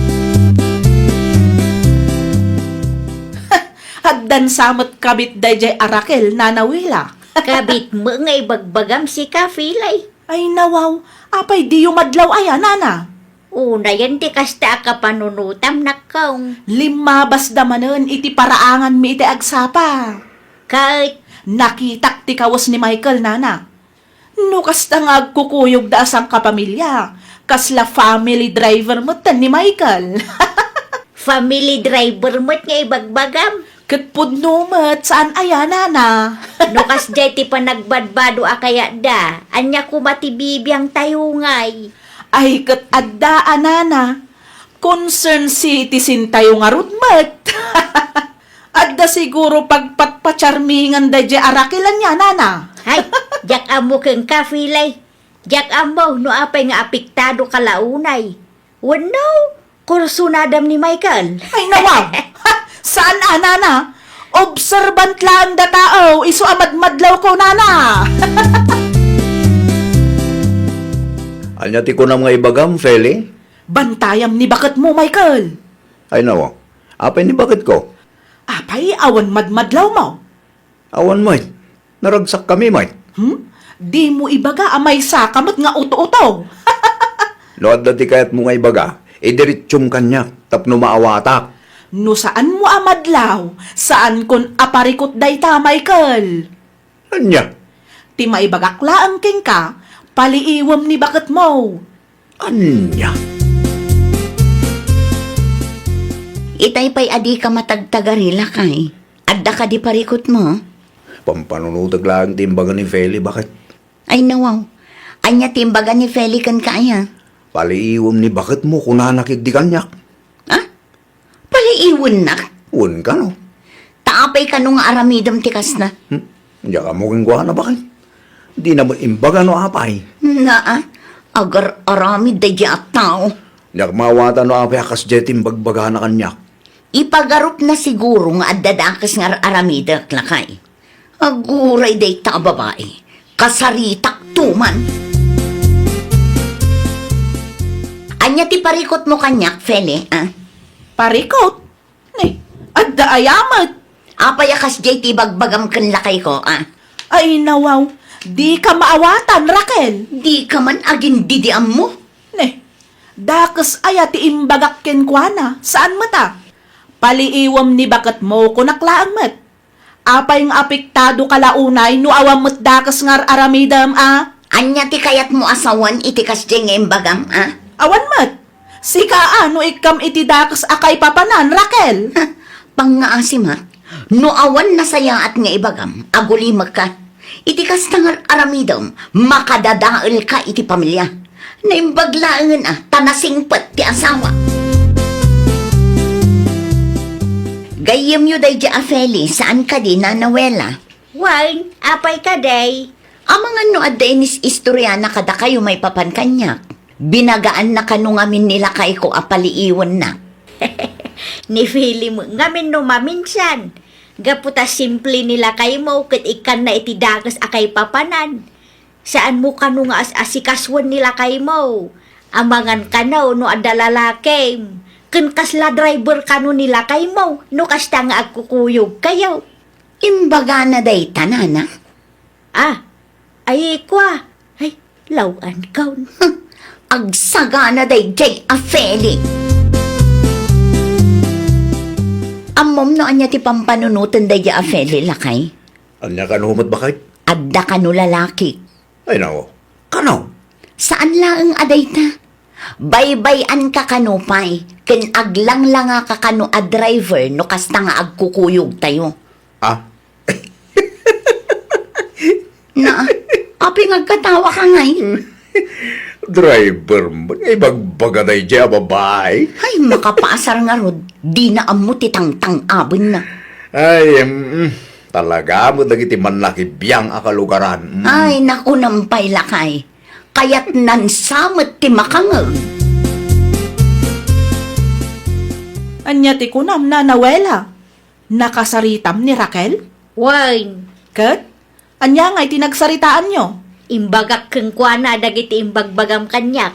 Addan sa met kabit daydiay a Raquel, Nana Wila. Kabitmo nga ibagbagam, sika, Felay. Ay, nawaw, apay diyo madlaw aya, Nana? Unayen ti kasta a kapanunotam, nakkong. Limmabasda manen iti paraanganmi iti agsapa. Ket? Nakitak ti kawes ni Michael, Nana. No kasta nga agkukuyogda a sangkapamilia, kasla family driver metten ni Michael. Family driver met nga ibagbagam. Ket pudno met, saan aya, Nana? No kasdiay ti panagbadbado a kayatda, ania koma ti bibiangtayo ngay? Ay, ket adda a, Nana. Concerned citizen tayo ngarud met. Adda siguro pagpatpacharmingan daydiay a Raquel ania, Nana? Ay, diak ammo kenka, Felay. Diak ammo no apay nga apektado ka la unay. Wenno, kursunadam ni Michael. Ay, nawaw! Saan a, Nana? Observant laeng da tao, isu a madmadlaw ko, Nana! Ania ti kunam nga ibagam, Felay? Bantayam ni baketmo, Michael. Ay, nawaw. Apay ni baketko? Apay, awan madmadlawmo? Awan met. Naragsakkami met. Hmm? Dimo ibaga a maysaka met nga uto-uto. No adda ti kayatmo nga ibaga, idiretsum kaniak tapno maawatak. No saanmo a madlaw, saankon a parikut dayta, Michael. Ania? Ti maibagak laeng kenka, paliiwem ni baketmo. Ania? Itay pay a dika matagtagari, lakay. Adda kadi parikutmo? Pampanunotek laeng ti imbaga ni Feli, baket. Ay, nawaw. Ania ti imbaga ni Feli kenka aya? Paliiwem ni baketmo, kunana ketdi kaniak. Ha? Paliiwennak? Wen kano. Ta apay kano nga aramidem ti kasta? Hmm? Diak ammo kenkuana, baket. Dina met imbaga no apay. Naa, agar-aramid daydi a tao. Diak maawatan no apay a kasdiay ti imbagbagana kaniak. Ipagarupna siguro nga adda dakes nga ar-aramidek, lakay. Aguray dayta a babai. Kasaritak to man. Ania ti parikutmo kaniak, Feli, a? Parikut? Ni, adda aya met? Apay a kasdiay ti ibagbagam ken lakayko, a? Ay, nawaw. Dika maawatan, Raquel. Dika man agin-didiammo. Ni, dakes aya ti imbagak kenkuana, saan met a? Paliiwem ni baketmo, kunak laeng met. Apay nga apektado ka la unay no awan met dakes nga ar-aramidem a? Ania ti kayatmo a sawen iti kasdiay nga imbagam, a? Awan met. Sika a no ikkam iti dakes a kaipapanan, Raquel. Ha, pangngaasim, a? No awan nasayaat nga ibagam, agulimekka. Iti kasta nga ar-aramidem, makadadaelka iti pamilia. Naimbag laengen a, ta nasingpet ti asawa. Gayyemyo daydi a Feli, saan kadi, Nana Wela? Wen, apay kadi? Amangan no adda inis-istoriana kadakayo maipapan kaniak. Binagaanna kano ngamin ni lakayko a paliiwennak. Ni Feli met ngamin no maminsan. Gapu ta simple ni lakaymo ket ikkanna iti dakes a kaipapanan. Saanmo kano nga as-asikasuen ni lakaymo. Amangan kano no adda lalakim. Ken kasla driver kano ni lakaymo no kasta nga agkukuyogkayo. Imbagana dayta, nana? Ah, ay, kua. Ay, law-ankon. Agsagana daydiay a Feli. Ammom no ania ti pampanunoten daydiay a Feli, lakay? Ania kano met, baket? Adda kano lalaki. Ay, nao. Kano? Saan laeng a dayta. Baybay-anka kano pay, ken aglanglangaka kano a driver no kasta nga agkukuyogtayo. Ah? Na, apay nga agkatawaka ngay? Driver met nga ibagbaga daydiay a babai. Ay, makapaasar ngarud, dina ammo ti tangtang-abenna. Ay, mm, talaga met dagiti mannakibiang a kalugaran. Mm. Ay, nakunam pay, lakay. Kayatnan sa met ti makangeg. Ania ti kunam, Nana Wela? Nakasaritam ni Raquel? Wen. Ket? Ania ngay ti nagsaritaanyo? Imbagak kenkuana dagiti imbagbagam kaniak.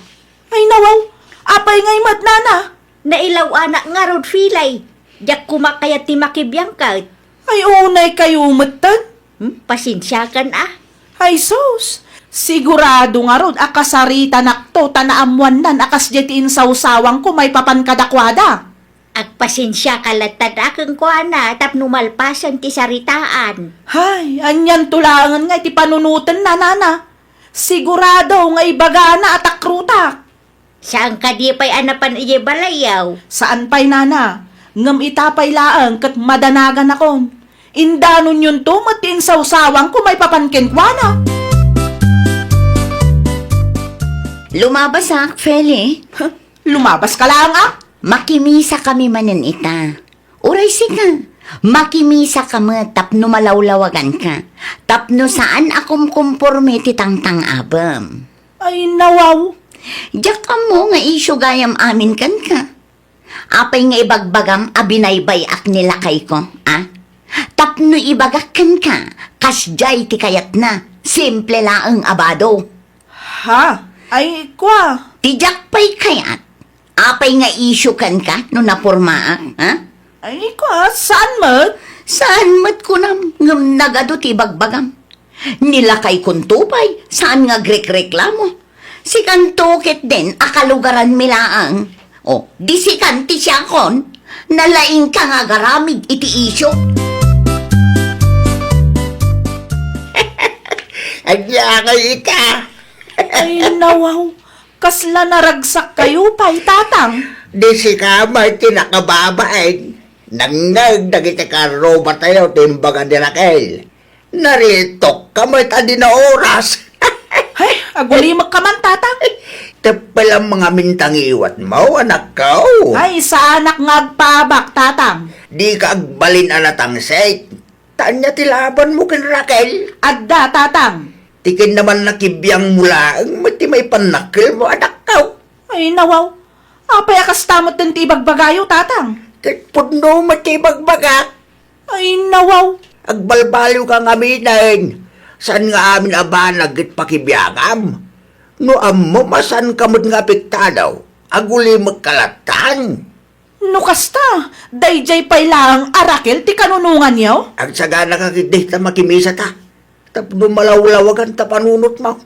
Ay, nawaw! Apay ngay met, nana? Nailaw-anak ngarud, Feli. Diak koma kayat ti makibiang ket. Ay, unay kayo metten? Hmm? Pasensiakan a. Ay, sus! Sigurado ngarud a kasaritanakto ta naammoannan a kasdiay ti insawsawangko maipapan kadakuada. Agpasensiaka latta kenkuana tapno malpasen ti saritaan. Hay, anianto laengen nga iti panunotenna, nana. Sigurado nga ibagana a takrutak. Saan kadi pay a napan idiay balayyo? Saan pay, nana. Ngem ita pay laeng ket madanaganakon. Indanonyonto met ti insawsawangko maipapan kenkuana. Lumabasak, Feli. Huh? Lumabaska laeng a? Makimisakami manen ita. Uray sika, makimisaka met tapno malawlawaganka, tapno saan a kumkumporme ti tangtang-abem. Ay, nawaw! Diak ammo nga isyu gayam amin kenka. Apay nga ibagbagam a binaybay-ak ni lakayko, a? Tapno ibagak kenka, kasdiay ti kayatna, simple laeng a bado. Ha? Ay, kua. Ti diak pay kayat, apay nga isyu kenka no napurmaak, ha? Ay, kua, saan met? Saan met kunam, ngem nagadu ti ibagbagam. Ni lakaykonto pay, saan nga agrekreklamo. Sikanto ketdin a kalugaranmi laeng. O, di sikan ti siakon, nalaingka nga agaramid iti isyu. Ania ngay ita? Ay, nawaw. Kasla naragsak kayo pay, tatang. Di sika met ti nakababain. Nangngeg dagiti karrubatayo ti imbaga ni Raquel. Naritokka met a di naoras. Ay, agulimekka man, Tatang. Teppel a mangamin ta ngiwatmo, anakko. Ay, saanak nga agpaabak, Tatang. Dika agbalin a natangsit. Ta ania ti labanmo ken Raquel? Adda, Tatang. Ti kinnaman nakibiangmo laeng met ti maipannakkelmo, anakko. Ay, nawaw. Apay a kasta met ti ibagbagayo, Tatang? Ket pudno met ti ibagbagak. Ay, nawaw. Agbalbaliwka ngaminen. Saan nga amin a banag ket pakibiagam? No ammom a saanka met nga apektado, agulimekka lattan. No kasta, daydiay pay laeng a Raquel ti kanunonganyo? Agsaganaka ketdi ta makimisata. Tapno malawlawagan ta panunotmo.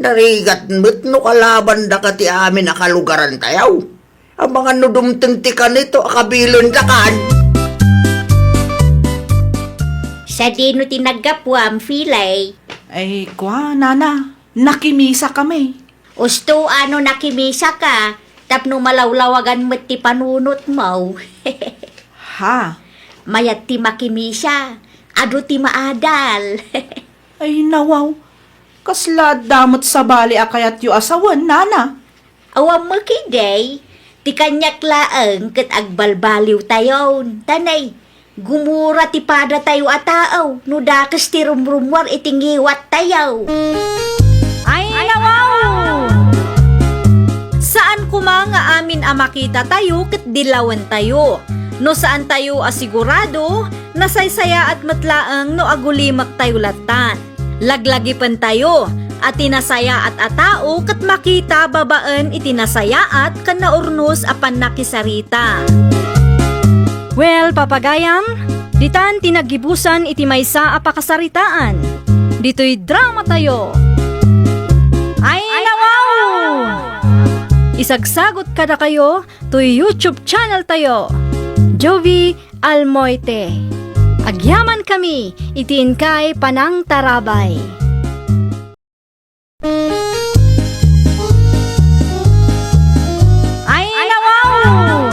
Narigat met no kalabandaka ti amin a kalugarantayo. Amangan no dumteng ti kanito a kabilendakan. Sadino ti naggapuam, Filay? Ay, kua, nana, nakimisa kami. Usto a no nakimisaka, tapno malawlawagan met ti panunotmo. Ha? Mayat ti makimisa, adu ti maadal. Ay, nawaw. Kasla adda met sabali a kayatyo a sawen, nana? Awan met ketdi, ti kaniak laeng ket agbalbaliwtayon. Tanay, gumura ti padatayo a tao no dakes ti rumrummuar iti ngiwattayo. Ay, nawaw! Saan koma nga amin a makitatayo ket dilawentayo. No saantayo a sigurado, nasaysayaat met laeng no agulimektayo lattan. Laglagipentayo a ti nasayaat a tao ket makita babaen iti nasayaat ken naurnos a pannakisarita. Well, papagayam, ditan ti naggibusan iti maysa a pakasaritaan. Ditoy dramatayo. Ay, nawaw! Isagsagot kadakayo toy YouTube channel tayo, Jovie Almoite. Agyamankami iti inkay panangtarabay. Ay, nawaw!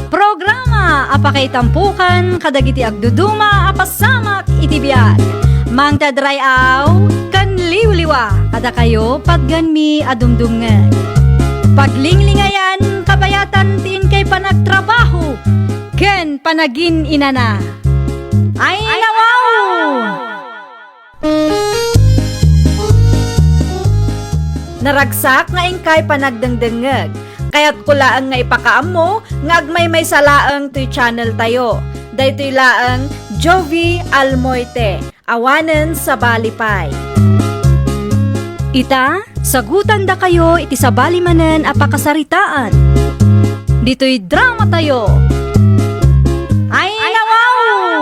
Programa a pakaitampukan kadagiti agduduma a pasamak iti biag. Mangted ray-aw ken liwliwa kadakayo patgenmi a dumdumngeg. Paglinglingayan, kabayatan ti inkay panagtrabaho ken panagin-inana. Ay, nawaw! Naragsak nga inkay panagdengdengngeg. Kayatko laeng nga ipakaammo nga agmaymaysa laeng toy channel tayo. Daytoy laeng Jovie Almoite. Awanen sabali pay. Ita, sagutandakayo iti sabali manen a pakasaritaan. Ditoy dramatayo. Ay, nawaw!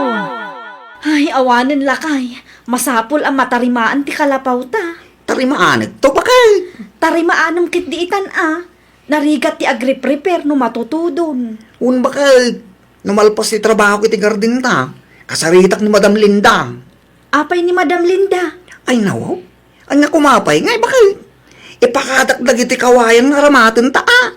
Ay, awanen lakay. Masapul a matarimaan ti kalapawta. Tarimaanekto, bakay? Tarimaanem ketdi itan a. Narigat ti agriprepare no matutudon. Wen, bakay. No malpas ti trabahok iti gardenta, kasaritak ni Madam Linda. Apay ni Madam Linda? Ay, nawaw. Ania koma pay, ngay, bakay. Ipakadak dagiti kawayan nga aramatenta a.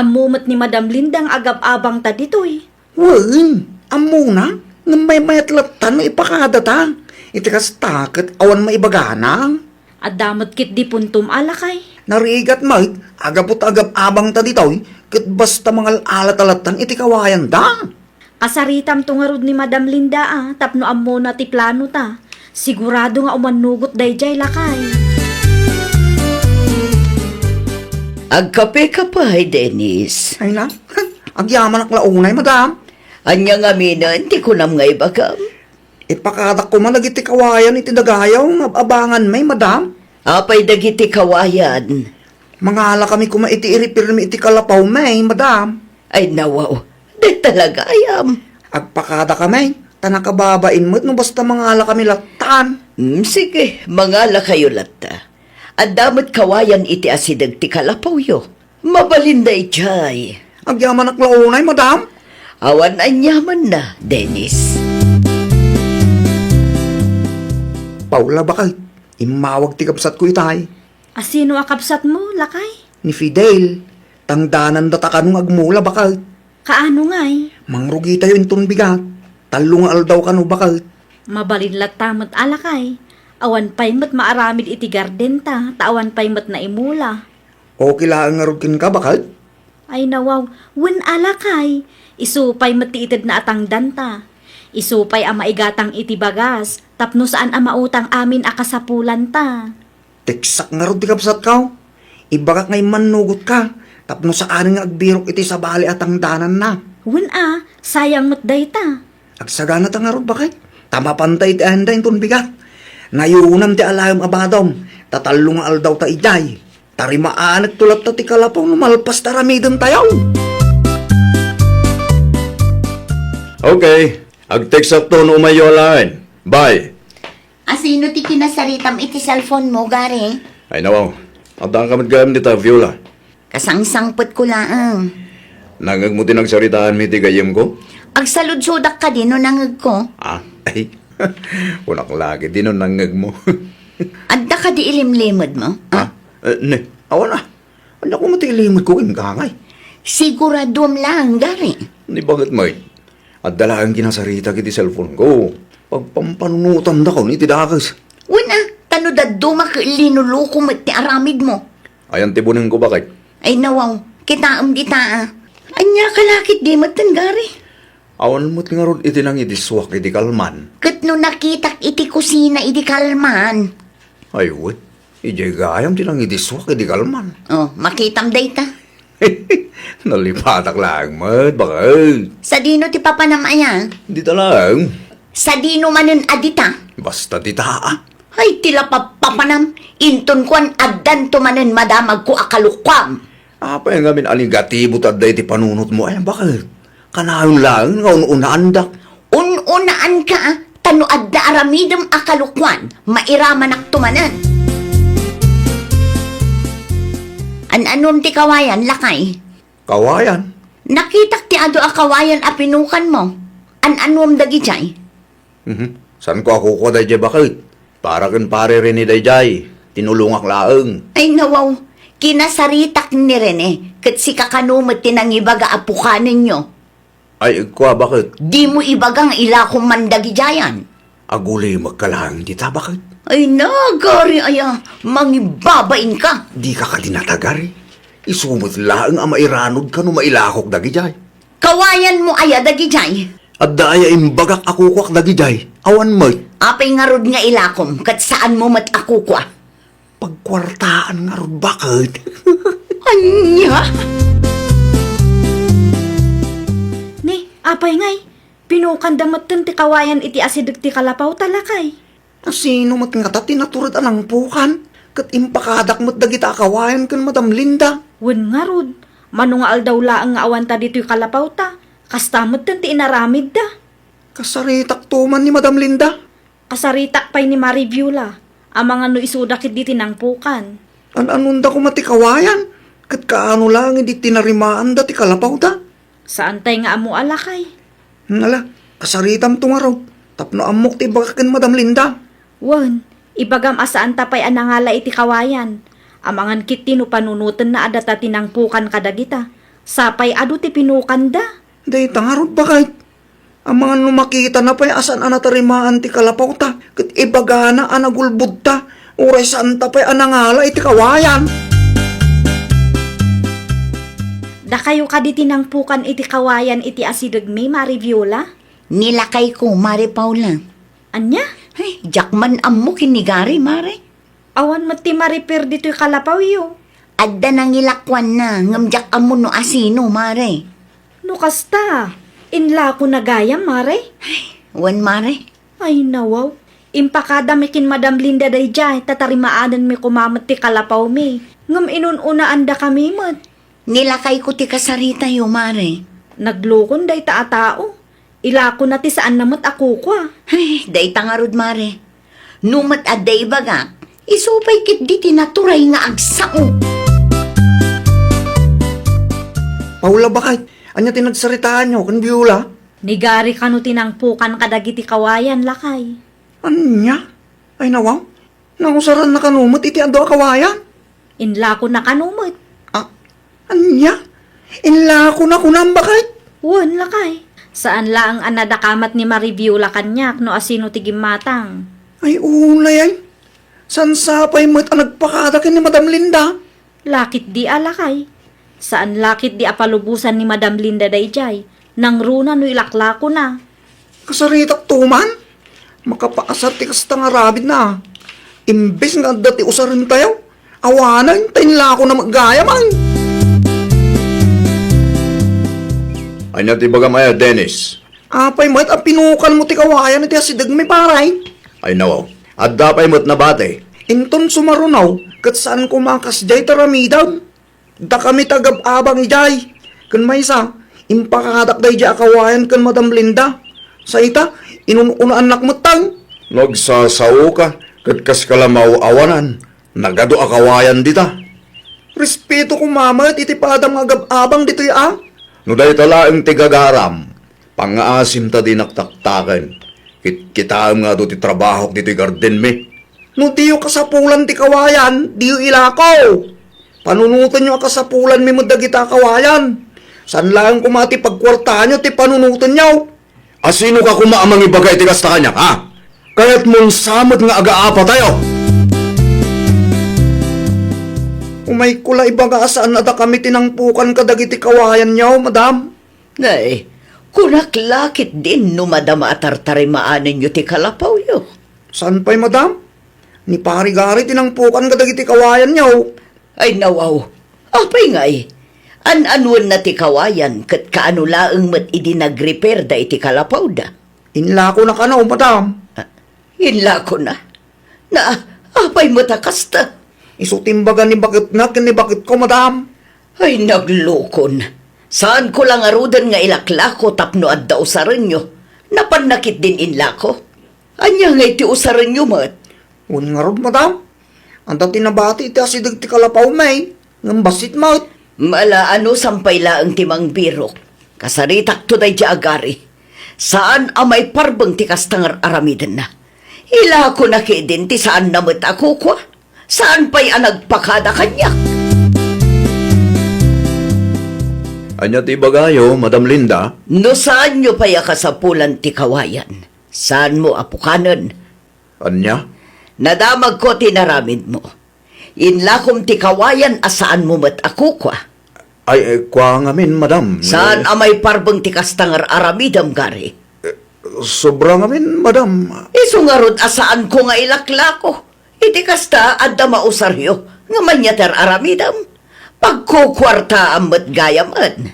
Ammo met ni Madam Linda nga agab-abangta ditoy. Wen, ammona, ngem maymayat lattan nga ipakadata. Iti kasta, ket awan maibagana. Adda met ketdi puntom a lakay. Narigat met, a gapu ta agab-abangta ditoy, ket basta mangal-alata lattan iti kawayanda. Kasaritamto ngarud ni Madam Linda a, tapno ammona ti planota. Sigurado nga umannugot daydiay lakay. Agkapeka pay, Dennis. Ay na, agyamanak la unay, madam. Ania ngaminen ti kunam nga ibagam? Ipakadak koma dagiti kawayan iti dagayaw nga ab-abanganmi, madam. Apay dagiti kawayan? Mangalakami koma iti iripirmi iti kalapawmi, madam. Ay, nawaw. Dayta la gayam. Agpakadakami, ta nakababain met no basta mangalakami lattan. Hmm, sige, mangalakayo latta. Adda met kawayan iti asideg ti kalapawyo. Mabalin daydiay. Agyamanak la unay, madam. Awan aniamanna, Dennis. Paula, bakay. Immawag ti kabsatko itay. A, sino a kabsatmo, lakay? Ni Fidel. Tangdananda ta kano nga agmula, baket. Kaano ngay? Mangrugitayo inton bigat. Tallo nga aldaw kano, baket. Mabalin latta met a, lakay. Awan pay met maaramid iti gardenta, ta awan pay met naimula. Okay laeng ngarud kenka, baket? Ay, nawaw. Wen a, lakay. Isu pay met ti itedna a tangdanta. Isu pay a maigatang iti bagas, tapno saan a mautang amin a kasapulanta. Teksak ngarud ti kabsatko. Ibagak nga immannugotka, tapno saanen nga agbirok iti sabali a tangdananna. Wen a, sayang met dayta. Agsaganata ngarud, baket. Ta mapanta iti ayanda inton bigat. Nayunam ti alaem a badom, ta tallo nga aldawta idiay. Tarimaanekto latta ti kalapaw no malpas ta aramidentayo. Okay. Agteksakto no umayyo alaen. Bye. Asino ti kinasaritam iti cellphone mo, Gary? Ay, nawaw. Addaanka met gayam dita, Viola. Kasangsangpetko laeng. Nangngegmo ti nagsaritaanmi iti gayyemko? Agsaludsodak kadi no nangngegko? Ah, ay. Kunak la ketdi no nangngegmo. Adda kadi ilimlimedmo? Ah? Ah, eh, ne, awan a. Ania koma ti ilimedko kenka, ngay? Siguraduem laeng, Gary. Ni, baket met. Adda laeng kinasaritak iti cellphone ko. Pagpampanunotandakon iti dakes. Wen a, ta no dadduma ket linuloko met ti aramidmo. Ayan ti bunengko, baket. Ay, nawaw, kitaem dita a. Ania ka la ketdi metten, Gary? Awan met ngarud iti nangidissuak idi kalman. Ket no nakitak iti kusina idi kalman? Ay, wen. Idiay gayam ti nangidissuak idi kalman. Oh, makitam dayta. Nalipatak laeng met, baket. Sadino ti papanam aya? Dita laeng. Sadino manen a dita? Basta dita a. Ay, ti lapappapanam, inton kuan addanto manen madamagko a kalukuam. Apay ngamin a negatibo ti adda iti panunotmo aya, baket? Kanayon laeng nga un-unaandak. Un-unaanka, ta no adda aramidem a kalukuan, mairamanakto manen. An-anuem ti kawayan, lakay? Kawayan? Nakitak ti adu a kawayan a pinukanmo. An-anuem dagidiay? Mhm. Saanko a kukua daydiay, baket? Para ken Pare Rene daydiay. Tinulongak laeng. Ay, nawaw. Kinasaritak ni Rene, ket sika kano met ti nangibaga a pukanenyo. Ay, kua, baket? Dimo ibaga nga ilakom man dagidiayan. Agulimekka laeng dita, baket? Ay, nagari aya, mangibabainka. Dika kadi natagari. Isu met laeng a mairanodka no mailakok dagidiay. Kawayanmo aya dagidiay? Adda aya imbagak a kukuak dagidiay? Awan met. Apay ngarud nga ilakom ket saanmo met a kukua? Pagkuartaan ngarud, baket? Ania? Ni, apay ngay, pinukanda metten ti kawayan iti asideg ti kalapawta, lakay. Asino met ngata ti natured a nangpukan? Ket impakadak met dagita a kawayan ken Madam Linda. Wen ngarud, mano nga aldaw laeng nga awanta ditoy kalapawta, kasta metten ti inaramidda. Kasaritakto man ni Madam Linda. Kasaritak pay ni Mari Viola, amangan no isuda ketdi ti nangpukan. An-anonda koma ti kawayan, ket kaano laeng idi tinarimaanda ti kalapawda? Saantay nga ammo a lakay. Hmm, ala, kasaritamto ngarud, tapno ammok ti ibagak ken Madam Linda. Wen, ibagam a saanta pay a nangala iti kawayan. Amangan ketdi no panunotenna a data ti nangpukan kadagita. Sapay adu ti pinukanda. Dayta ngarud, baket. Amangan no makitana pay a saan a natarimaan ti kalapawta, ket ibagana a nagulbodta, uray saanta pay a nangala iti kawayan. Dakayo kadi ti nangpukan iti kawayan iti asidegmi, Mari Viola? Ni lakayko, Mari Paula. Ania? Ay, diak man ammo ken ni Gary, Mare. Awan met ti mariper ditoy kalapawyo. Adda nangilakuanna, ngem diak ammo no asino, Mare. No kasta, inlakona gayam, Mare? Ay, wen, Mare. Ay, nawaw. Impakadami ken Madam Linda daydiay, ta tarimaanenmi koma met ti kalapawmi. Ngem inun-unaandakami met. Ni lakayko ti kasaritayo, Mare. Naglukon dayta a tao. Ilakona ti saanna met a kukua. Ay, dayta ngarud, Mare. No met adda ibagak, isu pay ketdi ti naturay nga agsao. Paula, baket, ania ti nagsaritaanyo ken Viola? Ni Gary kano ti nangpukan kadagiti kawayan, lakay. Ania? Ay, nawaw. Nausaranna kano met iti adu a kawayan? Inlakona kano met. Ah, Ania? Inlakona kunam, baket? Wen, lakay. Saan laeng a nadakamat ni Marie Viola kaniak no asino ti gimmatang. Ay, unay ay. Saan sa pay met a nagpakada ken ni Madam Linda? Laketdi a, lakay. Saan laketdi a palubosan ni Madam Linda daydiay. Nangruna no ilaklakona. Kasaritak to man? Makapaasar ti kasta nga aramidna. Imbes nga adda ti usarentayo, awanen ta inlakona met gayam. Ania ti ibagam aya, Dennis? Apay met a pinukanmo ti kawayan iti asidegmi, pare? Ay, nawaw. Adda pay met nabati. Inton sumaruno, ket saan koma a kasdiay ti aramidem. Dakami ti agab-abang idiay. Ken maysa, impakadak daydiay a kawayan ken Madam Linda. Sa ita, inun-unaannak metten. No agsasaoka, ket kaska la maaw-awanan, nagadu a kawayan dita. Respeto koma met iti padam nga agab-abang ditoy a. No dayta laeng ti gagaram, pangngaasim ta dinak taktaken. Kitkitaem nga adu ti trabahok ditoy gardenmi. No diyo kasapulan ti kawayan, diyo ilako. Panunotenyo a kasapulanmi met dagita a kawayan. Saan laeng koma ti pagkuartaanyo ti panunotenyo. Asinoka koma a mangibaga iti kasta kaniak, ha? Kayatmon sa met nga agaapatayo? Umayko la ibaga a saan a dakami ti nangpukan kadagiti kawayanyo, madam. Nay, kunak la ketdin no madama a tartarimaanenyo ti kalapawyo. Saan pay, madam? Ni Pari Gary ti nangpukan kadagiti kawayanyo. Ay, nawaw. Apay ngay? An-anuenna ti kawayan ket kaano laeng met idi nag-repair da iti kalapawda? Inlakona kano, madam. Ah, inlakona? Na, apay met a kasta? Isu ti imbaga ni baketna ken ni baketko, madam. Ay, naglukon. Saanko la ngaruden nga ilaklako tapno adda usarenyo. Napanna ketdin inlako. Ania ngay ti usarenyo met? Wen ngarud, madam. Adda ti nabati iti asideg ti kalapawmi, ngem bassit met. Malaan no saan pay laeng ti mangbirok. Kasaritakto daydiay a gari. Saan a maiparbeng ti kasta nga ar-aramidenna. Ilakona ketdin ti saanna met a kukua. Saan pay a nagpakada kaniak? Ania ti ibagayo, Madam Linda? No saanyo pay a kasapulan ti kawayan, saanmo a pukanen. Ania? Nadamagko ti inaramidmo. Inlakom ti kawayan a saanmo met a kukua. Ay, eh, kua ngamin, madam. Saan a maiparbeng ti kasta nga ar-aramidem, Gary? Eh, sobra ngamin, madam. Isu ngarud a saanko nga ilaklako. Iti kasta, adda mausaryo nga ania ti ar-aramidem. Pagkukuartaam met gayamen.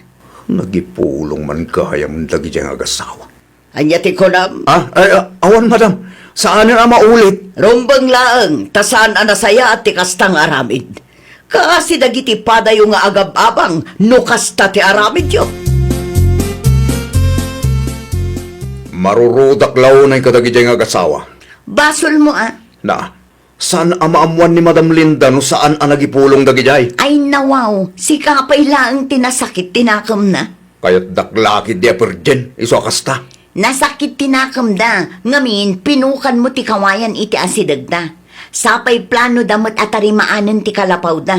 Nagipulong man gayam dagidiay nga agasawa. Ania ti kunam? Ah, ay, ah, awan, madam. Saanen a maulit. Rumbeng laeng, ta saan a nasayaat ti kasta nga aramid. Kaasi dagiti padayo nga agab-abang no kasta ti aramidyo. Marurudak la unay kadagidiay nga agasawa. Basolmo, a. Na, saan a maammuan ni Madam Linda no saan a nagipulong dagidiay? Ay, nawaw, sika pay laeng ti nasakit ti nakemna. Kayatdak la ketdi a perdien, isu a kasta. Nasakit ti nakemda, ngamin, pinukanmo ti kawayan iti asidegda. Sa pay planoda met a tarimaanen ti kalapawda.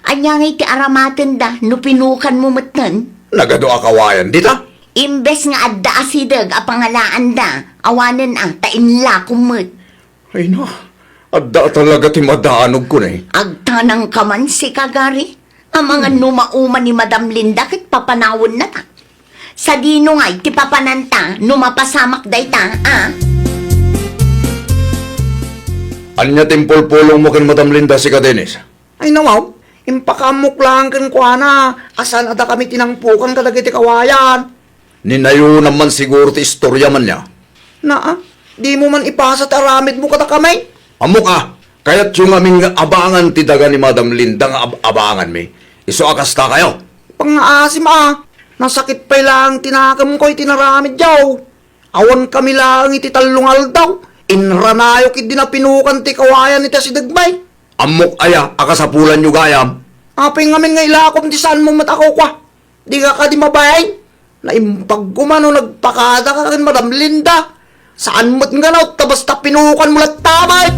Ania ngay ti aramatenda no pinukanmo metten? Nagadu a kawayan dita? Imbes nga adda asideg a pangalaanda, awanen a, ta inlakom met. Ay na, adda talaga ti madanogko ne. Agtanangka man, sika, Gary. Amangan no mauma ni Madam Linda ket papanawennata. Sadino ngay ti papananta no mapasamak dayta, a? Ania ti impulpulongmo ken Madam Linda, sika, Dennis? Ay, nawaw, impakaammok laeng kenkuana a saan a dakami ti nangpukan kadagiti kawayan. Ninayonam man siguro ti istorya man niya. Naa, dimo man ipasa ti aramidmo kadakami? Ammok a, kayatyo ngamin nga abangan ti daga ni Madam Linda nga ab-abanganmi. Isu a kasta kayo. Pangngaasim a, nasakit pay laeng ti nakemko iti naramidyo. Awan kami laeng iti tallo nga aldaw, inranayo ketdi napinukan ti kawayan iti asidegmi. Ammok aya a kasapulanyo gayam? Apay ngamin nga ilakom ti saanmo met a kukua? Dika kadi mabain? Naimbag koma no nagpakadaka ken Madam Linda. Saan met nga no, ta basta pinukanmo latta met.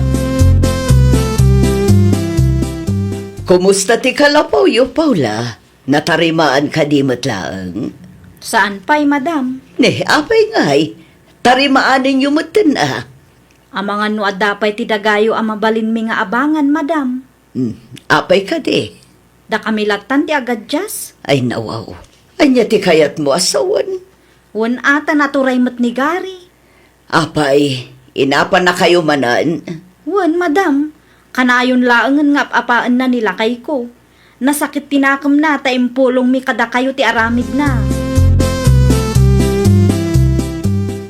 Kumusta ti kalapawyo, Paula? Natarimaan kadi met laeng? Saan pay, madam. Ne, apay ngay? Tarimaanenyo metten a. Amangan no adda pay ti dagayo a mabalinmi nga abangan, madam. Hmm, apay kadi? Dakami lattan ti agadjas. Ay, nawaw. Ania ti kayatmo a sawen? Wen a ta naturay met ni Gary. Apay, inapannakayo manen? Wen, madam. Kanayon laengen nga ap-apaenna ni lakayko. Nasakit ti nakemna ta impulongmi kadakayo ti aramidna.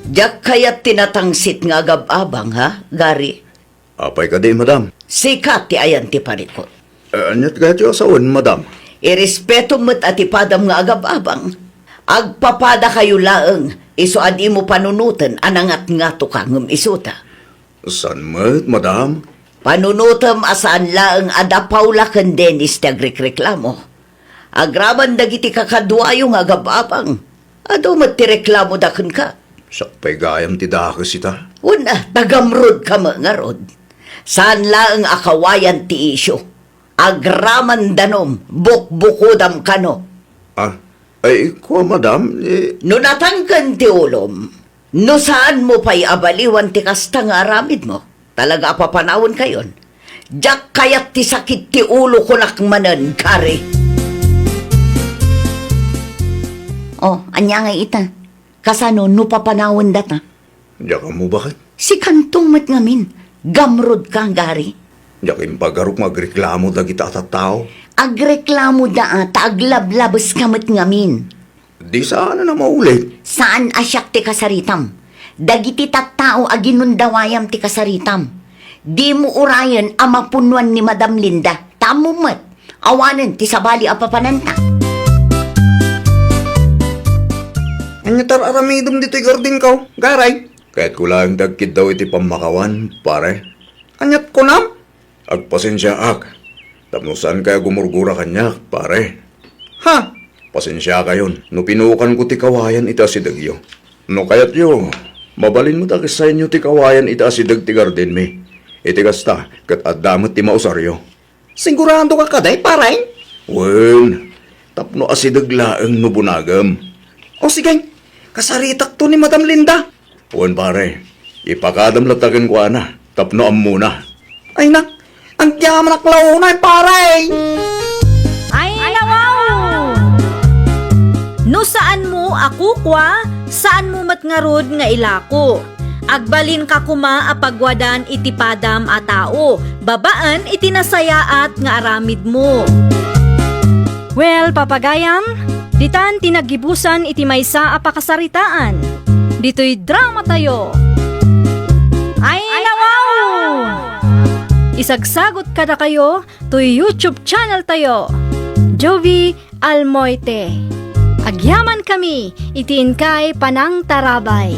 Diak kayat ti natangsit nga agab-abang, ha, Gary? Apay kadi, madam? Sika ti ayan ti parikut. Eh, aniat kayatyo a sawen, madam? Irespetom met a ti padam nga agab-abang. Agpapadakayo laeng, isu a dimo panunoten a nangatngatoka ngem isuta. Saan met, madam? Panunotem a saan laeng a da Paula ken Dennis ti agrikreklamo. Agraman dagiti kakaduayo nga agab-abang, adu met ti reklamoda kenka. Siak pay gayam ti dakes ita. Wen a, ta gamrodka met ngarud. Saan laeng a kawayan ti isyu. Agraman danum, bukbukodam kano. Ah, ay, kua, madam, eh. No natangken ti ulom, no saanmo pay a baliwan ti kasta nga aramidmo, talaga a papanawenkayon. Diak kayat ti sakit ti ulo kunak manen, Gary. Oh, ania ngay ita? Kasano no papanawendata? Diak ammo baket. Sikanto met ngamin, gamrodka, Gary. Diak impagarok nga agreklamo dagita a tattao. Agreklamoda a ta aglablabeska met ngamin. Di saan a maulit. Saan a siak ti kasaritam. Dagiti tattao a ginundawayam ti kasaritam. Dimo urayen a mapunnoan ni Madam Linda. Ta ammom met, awanen ti sabali a papananta. Ania ti ar-aramidem ditoy gardenko, Garay? Kayatko laeng ti agkiddaw iti pammakawan, pare. Aniat kunam? Agpasensiaak tapno saankayo a gumurgura kaniak, pare. Ha? Pasensiakayon no pinukanko ti kawayan iti asidegyo. No kayatyo, mabalin met a kessaenyo ti kawayan iti asideg ti gardenmi. Iti kasta, ket adda met ti mausaryo. Siguradoka kadi, pare? Wen, tapno asideg laeng no bunagem. O sige, kasaritakto ni Madam Linda. Wen, pare, ipakadam latta kenkuana tapno ammona. Ay na, agyamanak la unay, pare! Ay, nawaw! No saanmo a kukua, saanmo met ngarud nga ilako. Agbalinka koma a pagwadan iti padam a tao, babaen iti nasayaat nga aramidmo. Well, papagayam, ditan ti naggibusan iti maysa a pakasaritaan. Ditoy dramatayo. Ay, nawaw! Isagsagot kadakayo toy YouTube channel tayo, Jovie Almoite. Agyamankami iti inkay panangtarabay.